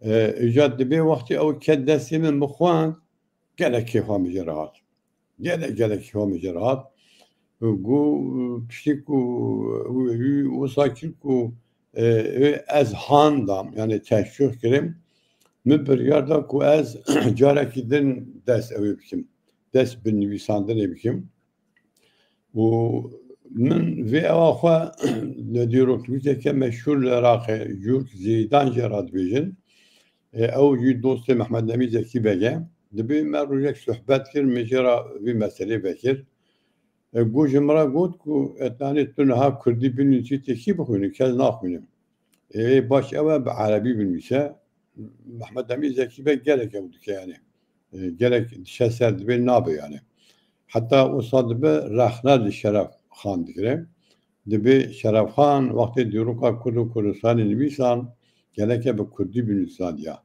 E, îca dibê wextê ew ket destê min bixwend, gelek kêfa min jê re hat. Gelek, gelek kêfa min jê re hat. Got, piştî ku wî wisa kir ku, e, ez han dam, yani teşwîq kirim, min biryar da ku ez carekî din dest ewê bikim. Dest bi nivîsandinê bikim. Û min vê ewa xwe li dîroknivîseke meşhûr li Iraqê, Cûrk Zeydan jê re dibêjin. E, ew jî dostê Mehmed Emîn Zekî Beg e. Dibê me rojek sohbet kir, min jê re vî meselê vekir. E, got ji min re got ku, e, tanê tu niha kurdî binivîsî, tê kî bixwîne, kes naxwîne. Ê baş ew e bi erebî binivîse. Mehmed Emîn Zekî Beg gelek ew dike yani. E, gelek dişe ser dibê nabe yani. Heta wisa dibe rexne li Şeref Xan digire. Dibê Şeref Xan wextê dîroka Kurd û Kurdistanê nivîsan, geleke bi kurdî binivîsandiya.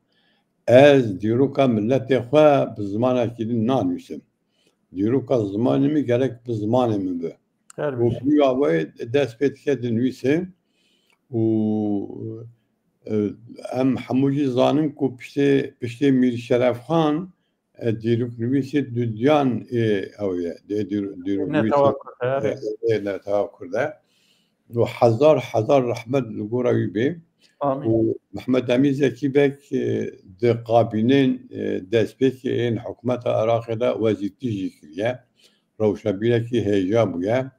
Ez dîroka miletê xwe bi zimanekî din nanivîsim. Dîroka zimanê min gerek bi zimanê min be. Her Û bîne. Bi wî awayê dest pê dike dinivîse û, e, em hemû jî zanin ku piştê, piştê Mîr Şeref Xan, e, dîroknivîsê dudiyan ê ew ye, dê dîr-, dîroknivîsê Netewa Kurd, e, evet. Ê, ê Netewa Kurd e. Û hezar, hezar rehmet li gora wî bê. Amîn. Û Mehmet Emîn Zekî Beg, e, di kabînên, e, destpêkê ên hikûmeta Iraqê de wezîrtî jî kiriye. Rewşebîrekî hêja bûye.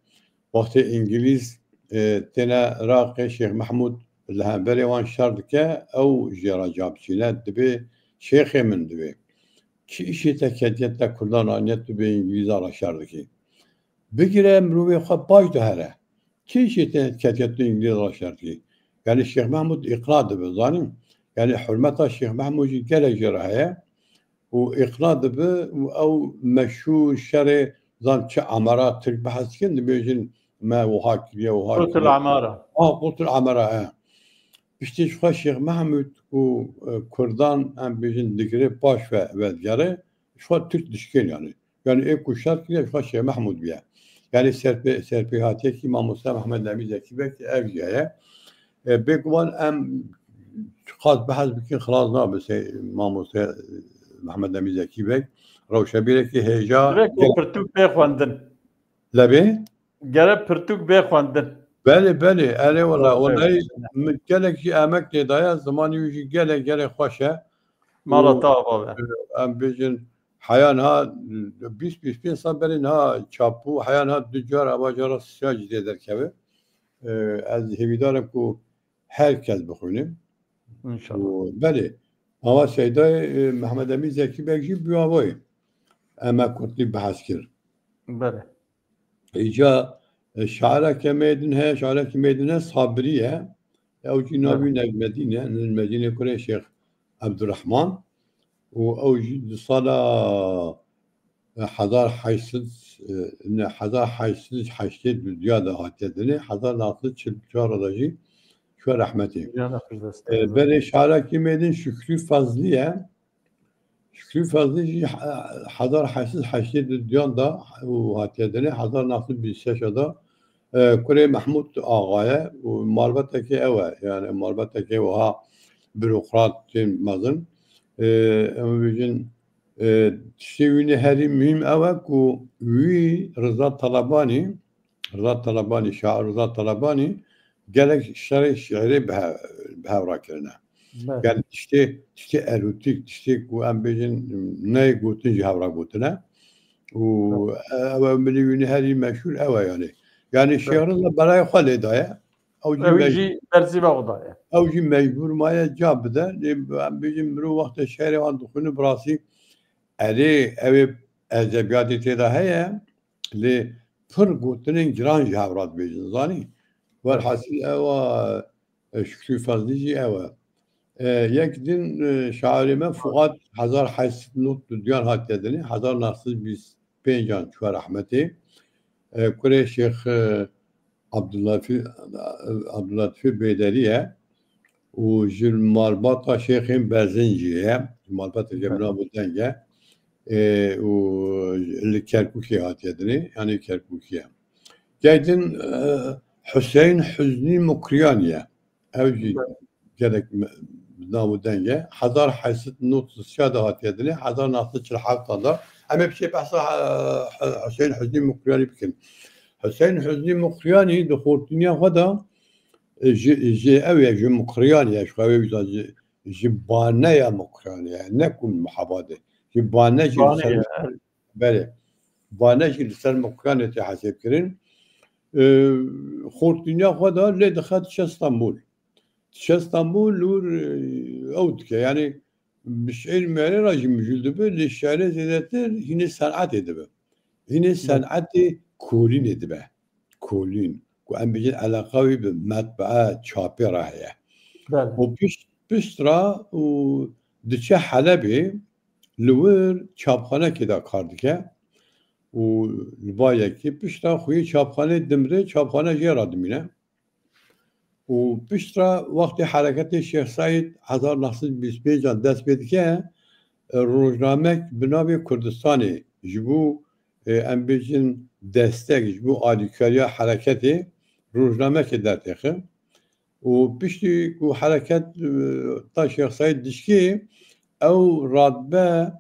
Wextê Îngilîz, e, têne Iraqê, Şêx Mehmûd li hemberê wan şer dike, ew jê re ca biçîne, dibê şêxê min dibê. Kî îşê te ketiye te Kurdan aniye tu bê Îngilîza re şer dikî? Bigire mirovê xwe baş dihere. Kî îşê te ketiye tu Îngilîza re şer dikî? Yanî Şêx Mehmûd îqna dibe, zanî? Yanî hurmeta Şêx Mehmûd jî gelek jê re heye û îqna dibe û ew meşhûr şerê zan çi emara Tirk behs dikin, dibêjin me wiha kiriye, wiha Qutul kiriye. Amara. Ha, Qutul Amara, he. Piştî ji xwe Şêx Mehmûd û, e, Kurdan, em bêjin, digire paş ve vedigere, ji xwe Tirk dişkên yanî. Yanî ê ku şer kiriye, ji xwe Şêx Mehmûd bûye. Yanî serpê-, serpêhatiyekî mamoste Mehmet Emîn Zekî Beg ev jî heye. E, bêguman em qas behs bikin, xilas nabe sey mamoste Mehmet Emîn Zekî Beg. Rewşebîrekî hêja Direkt û gel- pirtûk bê xwendin. Lebê? Gere pirtûk bê xwendin. Belê, belê, erê wela, Aferin. Welay min gelek jî emek tê daye, zimanî wî jî gelek, gelek xweş e. Mala Û, te ava be. Em bêjin, heya niha bîst, bîst pênc sal berê niha çap bû, heya niha du car, eva cara sisiya jî tê derkeve. E, ez hêvîdar im ku her kes bixwîne. Înşallah. Û belê, ava Seydayê, e, Mehmet Emîn Zekî Beg jî bi avayê. Em e kurtî behs kir. Belê. Îca, e, şaireke me din heye, şaireke me din heye, Sabirî ye. Ew jî navî Belê. Necmedîn e. Necmedînê kurê Şêx Ebdurrehman. Û ew jî di sala, e, hezar heşt sed, e, ne, hezar heşt sed heştê û du de hatiye dinê, hezar neh sed çil û çar de jî çûye rehmetê. Jiyana xwe ji dest E, da. Berê şarekî me din Şükrü Fazlî ye. Şükrü Fazlî jî he-, hezar heşt sed heştê û du de û hatiye dinê, hezar neh sed bîst şeş de, e, kurê Mehmûd Axa ye û malbetekê ew e. Yani malbetekê wiha bürokratên mezin. E, em bêjin, e, tiştê wî ne herî muhîm ew e ku wî Riza Talabanî, Riza Talabanî, şair Riza Talabanî gelek şerê şiirê bi he-, bi hev re kirine. Belê. Yani tiştê, tiştê erotîk, tiştê ku em bêjin neyê gotin jî hev re gotine. Û Belê. ew, ew milî wî ne herî meşhûr ew e yani. Yani Belê. Şêx Riza berayê xwe lê daye. Ew jî Ew mec-, jî dersî ve xwe daye. Ew jî mecbûr maye ca bide. Lê em bêjin mirov wextê şiirê wan dixwîne bi rastî erê ew ê edebiyatê tê de heye. Lê pir gotinên giran ji hev re dibêjin, zanî? Welhasil ew a, e, Şükrü Fazlî jî ew e. E, yek din, e, şairê me Fuat hezar heşt sed nod û duyan hatiye dinê, hezar neh sed bîst pêncan çûye rehmetê. E, kurê Şêx, e, Abdullatîf-, Abdullatîfê Bêderî ye û ji malbata Şêxên Berzincî ye. Malbata Belê. Cemla Budeng e. E, û li Kerkûkê hatiye dinê, yanî Kerkûkî ye. Yek din, e, Hüseyin Hüznî Mukriyan ye. Ew jî Belê. gelek me-, bi nav û deng e. Hezar heşt sed nod û şeş de hatiye dinê, hezar neh sed çil heft de. Em ê bi şey behsa, e, Hüseyin Hüznî Mukriyanî bikin. Hüseyin Hüznî Mukriyanî di xortîniya xwe de, e, ji, ji ew ye, ji Mukriyan e, ji xwe wê wisa ji, ji baneya Mukriyan e, ne ku muhabade. Ji bane jî Bane ser, ye, evet. Belê. Bane jî li ser Mukriyanê tê hesêbkirin. E, xortîniya xwe de lê dixe diçe Stenbol. Diçe Stenbol û, e, ew dike. Yani bi şiir meyarê re jî mijûl dibe, lê şiirê zêdetir hînê senetê dibe. Hînê Hı. senetê kolînê dibe. Kolîn. Ku em bêjin eleqa wî bi metbea çapê re heye. Belê. Û pişt, pişt re û diçe Helebê, li wir çapxanekê de kar dike. Û li ba yekê pişt re xweyê çapxanê dimire, çapxane jê re dimîne. Û piştre wextê hereketê Şêx Seîd hezar neh sed bîst pênc an dest pê dike, e, rojnamek bi navê Kurdistanê ji bo, e, em bêjin destek, ji bo alîkariya hereketê rojnamekê dertêxe. Û piştî ku hereket, e, ta Şêx Seîd dişkê, ew radibe,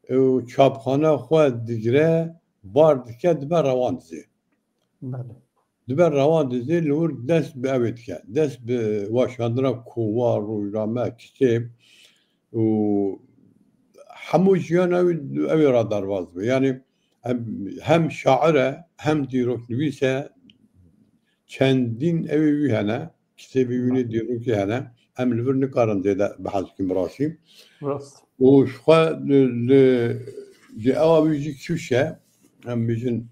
e, û çapxana xwe digire, bar dike, dibe Rewandizê. Belê. dibe rewa dizê li wir dest bi ew ê dike. Dest bi weşandina kova, rojname, kitêb û hemû jiyan ew, ew ê re derbas dibe. Yanî hem, hem şair e, hem dîroknivîs e, çendîn ew ê wî hene, kitêbê wî nê dîrokê hene. Em li vir nikarin zêde behs bikin bi rastî. Rast. Û ji xwe li, li, ji ewa wî jî kifş e, em bêjin,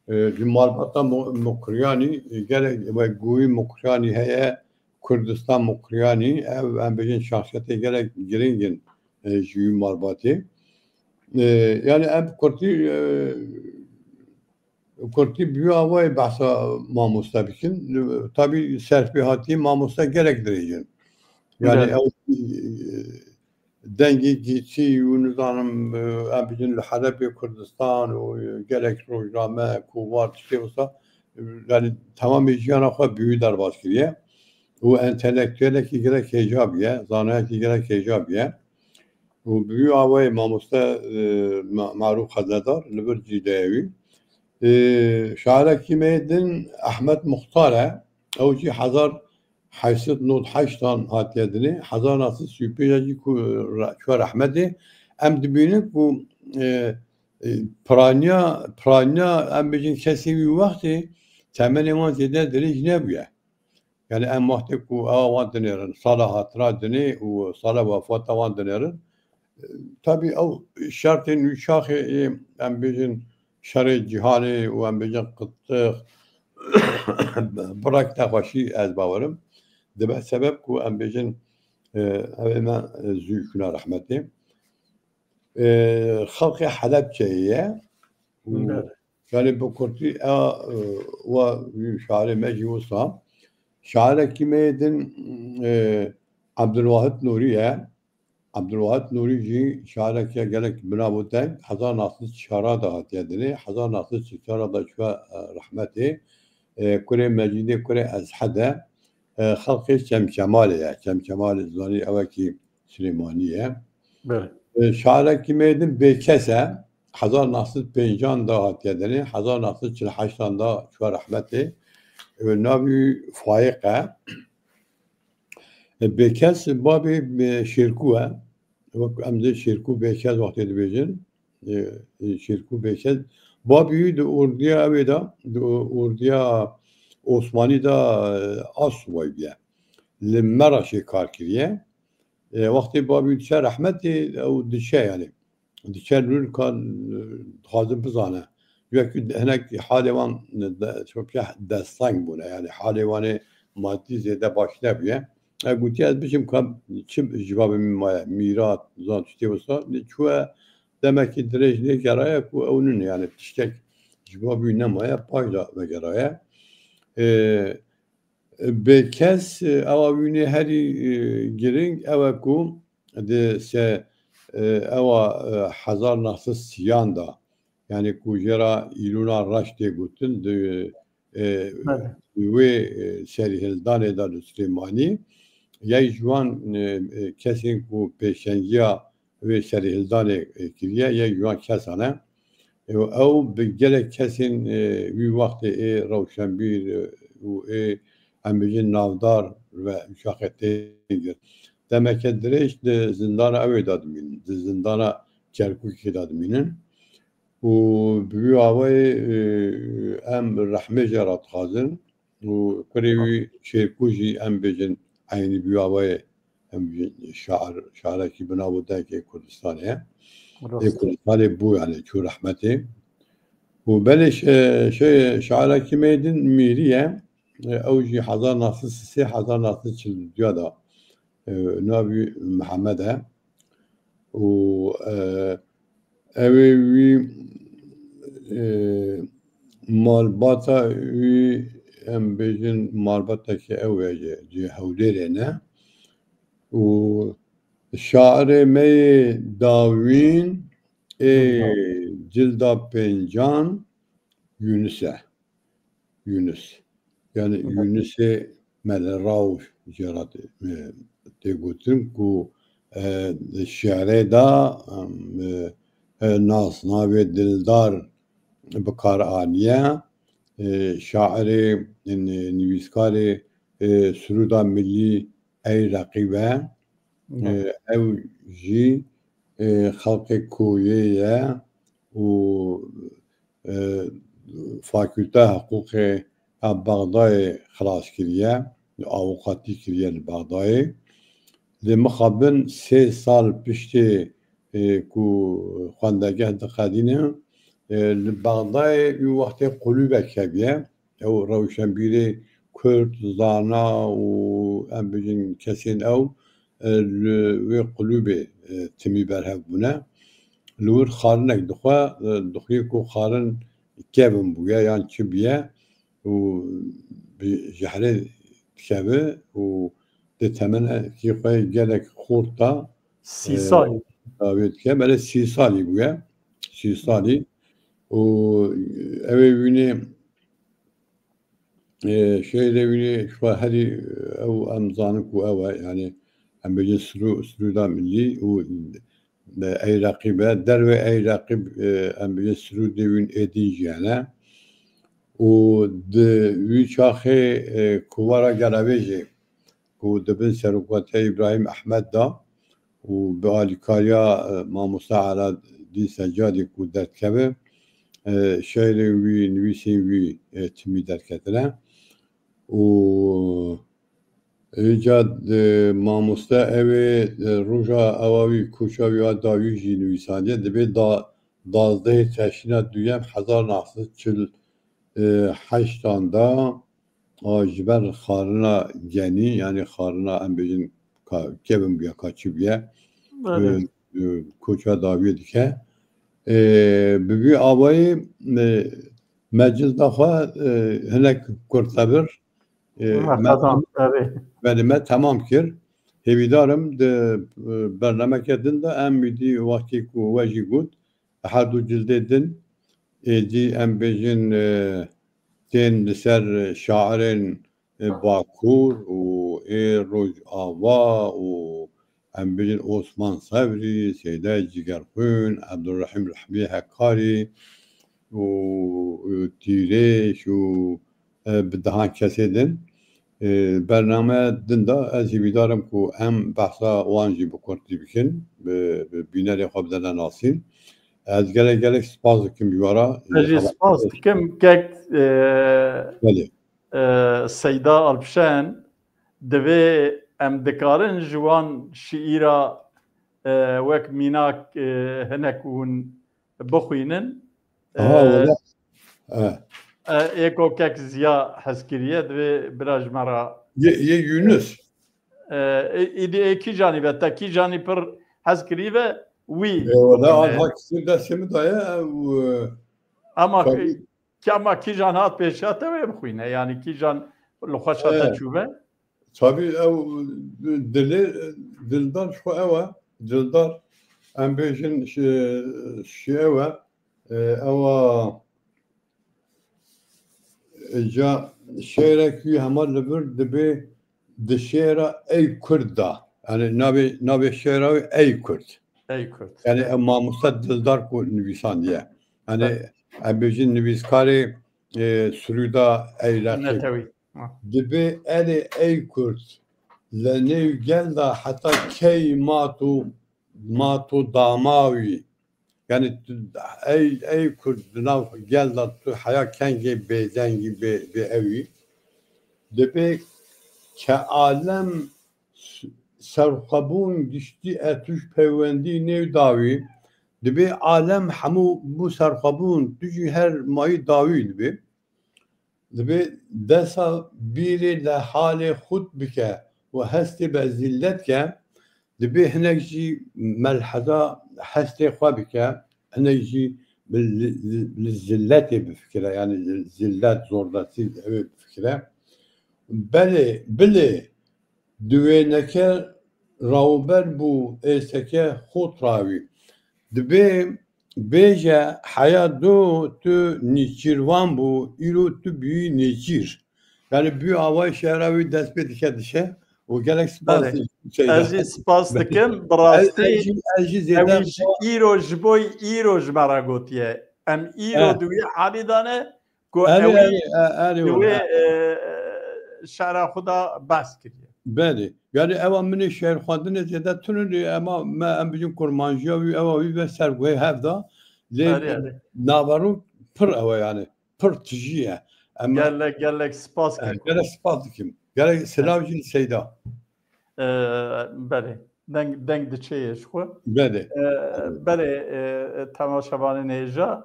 e, ji malbata Mo-, Mokriyanî, e, gelek we Guhî Mokriyanî heye, Kurdistan Mokriyanî, ev em bêjin şahsiyetê gelek giring in, e, ji wî malbatê. E, yanî em kurtî, e, kurtî bi wî awayê behsa mamoste bikin. Tabî serpêhatiyê mamoste gelek dirêj in. Yanî Evet. ew, e, dengê gîtî û nizanim, e, em bêjin li Helebê Kurdistan û, e, gelek rojname, kovar, tiştê wisa, e, yanî temamê jiyana xwe bi wî derbas kiriye. Û entelektûyelekî gelek hêja bûye, zanayekî gelek hêja bûye. Û bi wî awayê mamoste, e, Ma-, Marûf Xeznedar li vir cî de ye wî. E, şairekî me yê din Ehmed Muxtar e. Ew jî hezar heşt sed nod heştan hatiye dinê. Hezar neh sed sî û pênc jî ku re-, çûye rehmetê. Em dibînin ku, e, e, piraniya, piraniya em bêjin kesên wî wextê temenê wan zêde dirêj nebûye. Yani em wextê ku ewa wan dinêrin, sala hatina dinê û sala wefata wan dinêrin, tabî ew şertên wî çaxê ê, em bêjin şerê cîhanê û em bêjin qitix, birek nexweşî ez bawerim. Dibe sebeb ku em bêjin, e, ew ê me, e, zû çûne rehmetê. E, xelqê Helebçeyê ye. Û Evet. Yani bi kurtî, e, e, wa wî şairê me jî wisa. Şairekî me yê din, e, Abdulwahid Nûrî ye. Abdulwahid Nûrî jî şairekî ye gelek bi nav û deng, hezar neh sed çar de hatiye dinê, hezar neh sed çar de çûye, e, rehmetê. E, kurê Mecîdê, kurê Ezhed e. E, xelqê Çemçemalê ye. Çemçemalê zanî ewekî Silêmanî ye. Belê. E, şairekî me yê din bêkes e. Hezar neh sed pêncan de hatiye dinê, hezar neh sed çil heştan de çûye rehmetê. E, navê wî Faîq e. E, bêkes babê, e, Şêrkû e. Wek em dê Şêrkû bêkes wextê dibêjin. E, e, Şêrkû bêkes. Babê wî di ordiya ewê de, di o-, ordiya Osmanî de, e, asubay bûye. Li Meraşê kar kiriye. E, wextê babî diçe rehmetê, ew diçe yani. Diçe nûnkan, e, dixwazin bizane. Wekî hinek halê wan de, çok ya desteng bûne. Yani halê wan ê madî zêde baş nebûye. E, gotiye ez biçim ka çi ji babê min maye, mîrat, zan tiştê wisa. Lê çûye demekî dirêj nêgeraye ku ew nûn yani tiştek ji babî nemaye, paş da vegeraye. E, Bêkes, e, ewa wînê herî, e, giring ew e ku di se, e, ewa, e, hezar neh sed sîyan de, yani ku jê re Îlûna Reş tê gotin, di, e, Belê. Wê, e, serîhildanê de li Silêmanî, yek ji wan, e, e, kesên ku pêşengiya wê serîhildanê, e, kiriye, yek ji wan kesan e. E, ew bi gelek kesên, e, wî wextê ê rewşenbîr, e, û ê, em bêjin, navdar ve muşaqetê girt. Demeke dirêj di zindana ewê de dimînin, di zindana Kerkûkê de dimînin. Û bi wî awayê, e, em rehmê jê re dixwazin. Û kurê wî Şêrkû jî em bêjin eynî bi wî awayê em bêjin şair, şairekî bi nav û dengê Kurdistanê ye. Rast. Ê Kurdistanê bû yani çû rehmetê. Û belê şe-, şey, şairekî me yê din Mîrî ye. E, ew jî hezar neh sed sisê, hezar neh sed çil û duya da, e, navî Mihemed e. Û, e, ew ê wî, e, malbata wî, em bêjin, malbateke ew e ji, ji Hewlêrê ne. Û şairê me yê dawîn ê cilda pêncan Yunus e. Yunus. Yani Hı hı. Yunusê Mele Rauş jê re tê, e, tê gotin ku, e, şi'rê de, em, e, e, nasnavê dildar bi kar aniye. e, şairê, n-, nivîskarê, e, Sirûda Millî Ey Reqîb e. E, ew jî, e, xelqê Koyê ye û, e, Fakûlteya Hiqûqê ya Bexdayê xilas kiriye, avûkatî kiriye li Bexdayê. Lê mixabin sê sal piştê, e, ku xwendegeh diqedîne, e, li Bexdayê wî wextê qulûbek hebiye. Ew rewşenbîrê Kurd, zana û em bêjin kesên ew, e, li wê qulûbê, e, timî berhev bûne. Li wir xarinek dixwe, e, dixwî ku xarin kevin bûye yan çi bûye û bi jehrê dikeve û di temenekî xwe gelek xurt da, Sî e, salî. Dawê dike. Belê sî salî bûye. Sî salî. Û ew ê wînê, e, şehrê wînê ji xwe herî, ew em zanin ku ew e, yani em bêjin Sirû-, Sirûda Millî û Ey Reqîb e. Dervê Ey Reqîb, e, em bêjin Sirûdê wîn êdî jî hene. Û di wî çaxê, e, kovara Gelewêjê ku di bin serokatiya Îbrahîm Ehmed de û bi alîkariya, e, mamoste Eladîn Secadî ku derdikeve, e, şehrê wî, nivîsên wî, e, timî derketine. Û Îca, e, mamoste ew ê, e, roja ewa wî, koça wî a dawî jî nivîsandiye. Dibê da-, dazdehê teşrîna duyem hezar neh sed çil, e, heştan da a ji ber xarina genî, yani xarina em bêjin ka kevin bûye, ka çi bûye, Belê. e, e, koça dawiyê dike. E, bi vî awayî, e, meclisa xwe, e, hinek kurtebir, e, me, Merhaban, tabii. Belê, me temam kir. Hêvîdar im di, e, bernameke din de em wî dî wextê ku we jî got, her du cildê din, êdî em bêjin, e, tên li ser şairên, e, Bakur û ê Rojava û em bêjin Osman Sevrî, Seyda Cigerxwîn, Ebdurrehîm Rehmî Hekarî û, û Tîrêş û, e, bi dehan kesê din. E, bername din de ez hêvîdar im ku em behsa wan jî bi kurtî bikin, bi, bi bînerê xwe bidene nasîn. Ez gelek gelek spas dikim ji we re. Ez jî spas dikim kek, e, Belê. e, Seyda Alpşen, divê em dikarin ji wan şiîra, e, wek mînak, e, hinek hûn bixwînin. Aha, E, wele. E. E, êko kek Ziya hez kiriye, divê bira ji me re. Yê, yê Yunus. E, e, îdî ê kîjanî be, te kîjanî pir hez kirî ve wî. E, wele, bixwîne. Alha kisir destê min daye, ew, e, Ama tabii. Ki, ama kîjan hat pêşiya te wê bixwîne, yani kîjan li xwe şate E. çû ve? Tabii ew dilê, dildar ji xwe ew e. Dildar em bêjin şi, şi ew e. E, ew a, e, ca şêrek wî hema li vir dibê di şêra Ey Kurd da. Yani navê, navê şêra wî Ey Kurd. Ey Kurd. Yani ew mamoste Dildar ku nivîsandiye. Yani Evet. em bêjin nivîskarê, e, Sirûda Ey Reqîb. Netewî. Ha. Dibê erê ey Kurd, li nêv gel de heta key mat û, mat û dama wî? Yani tu, ey, ey Kurd, di nav gel de tu heya kengê bêdengî bê, bê ewî? Dibê ke alem s-, serxwebûn giştî etûş peywendî nêv dawî, dibê alem hemû bû serxwebûn, tu jî her mayî dawî dibê. Dibê desa bîrê li halê xurt bike û hestê be zillet ke, dibê hinek jî melheza hestê xwe bike, hinek jî bi li, li, li zilletê bifikire, yani zillet, zordestî ew ê bifikire. Belê, bilê, di wêneke rawber bû êseke xurt rawî. Dibê bêje, heya do tu nêçîrvan bû, îro tu bûyî nêçîr. Yani bû awayî şehra wî dest pê dike dişe û gelek spas Belê. dikim Seyda. Ez jî spas dikim, bi Ez, rastî ez jî, ez jî zêde ewî ji îro ji bo îro ji me re gotiye. Em îro Eh. di wî halî de ne, ku Erê, ew ê erê, e, erê li were, wê, e. e, şera xwe da behs kiriye. Belê. Yani ewa min ê şiir xwendinê zêde tune lê ema me em bijin kurmanciya wî ewa wî ve ser guhê hev da. Lê Erê, erê. naverû pir ew e yani. Pir tijî ye. Em Gelek, gelek spas e, kim. Gelek spas dikim. Gelek silav jî Seyda. E, belê. Deng, deng diçe yê ji xwe. Belê. E, belê, e, temaşevanên hêja.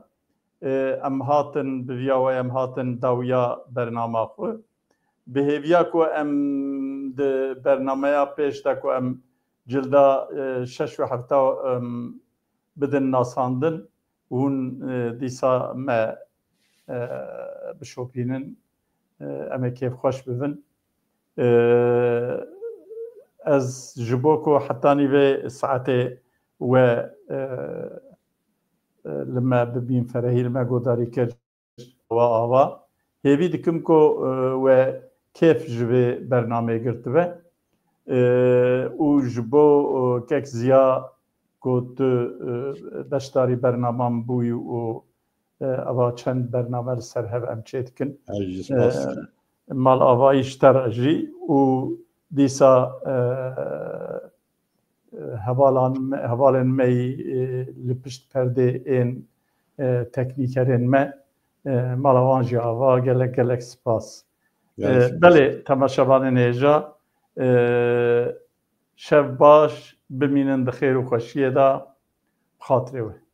E, em hatin, bi viya we em hatin dawiya bernama xwe. Bi hêviya ku em di bernameya pêş de ku em cilda, e, şeş û hefta, em, bidin nasandin, hûn, e, dîsa me, e, bişopînin, e, em ê kêfxweş bibin. E, ez ji bo ku hetanî vê saetê we, e, e, li me bibîn ferehî, li me godarî kir, wa ava. Hêvî dikim ku, e, we kêf ji vê bernameyê girtibe. E, û ji bo, e, kek Ziya ku tu, e, beşdarî bernaman bûyî û, e, ava çend bername li ser hev em çê dikin. Ez jî spas E, dikim. Mal avayî ji te re jî û dîsa, e, e, hevalan me, hevalên me yî, e, li pişt perdê ên, e, teknîkerên me, e, mala wan jî ava, gelek gelek spas. Yani E, spas. Belê, temaşevanên hêja, e, şev baş, bimînin di xêr û xweşiyê de, bi xatirê we.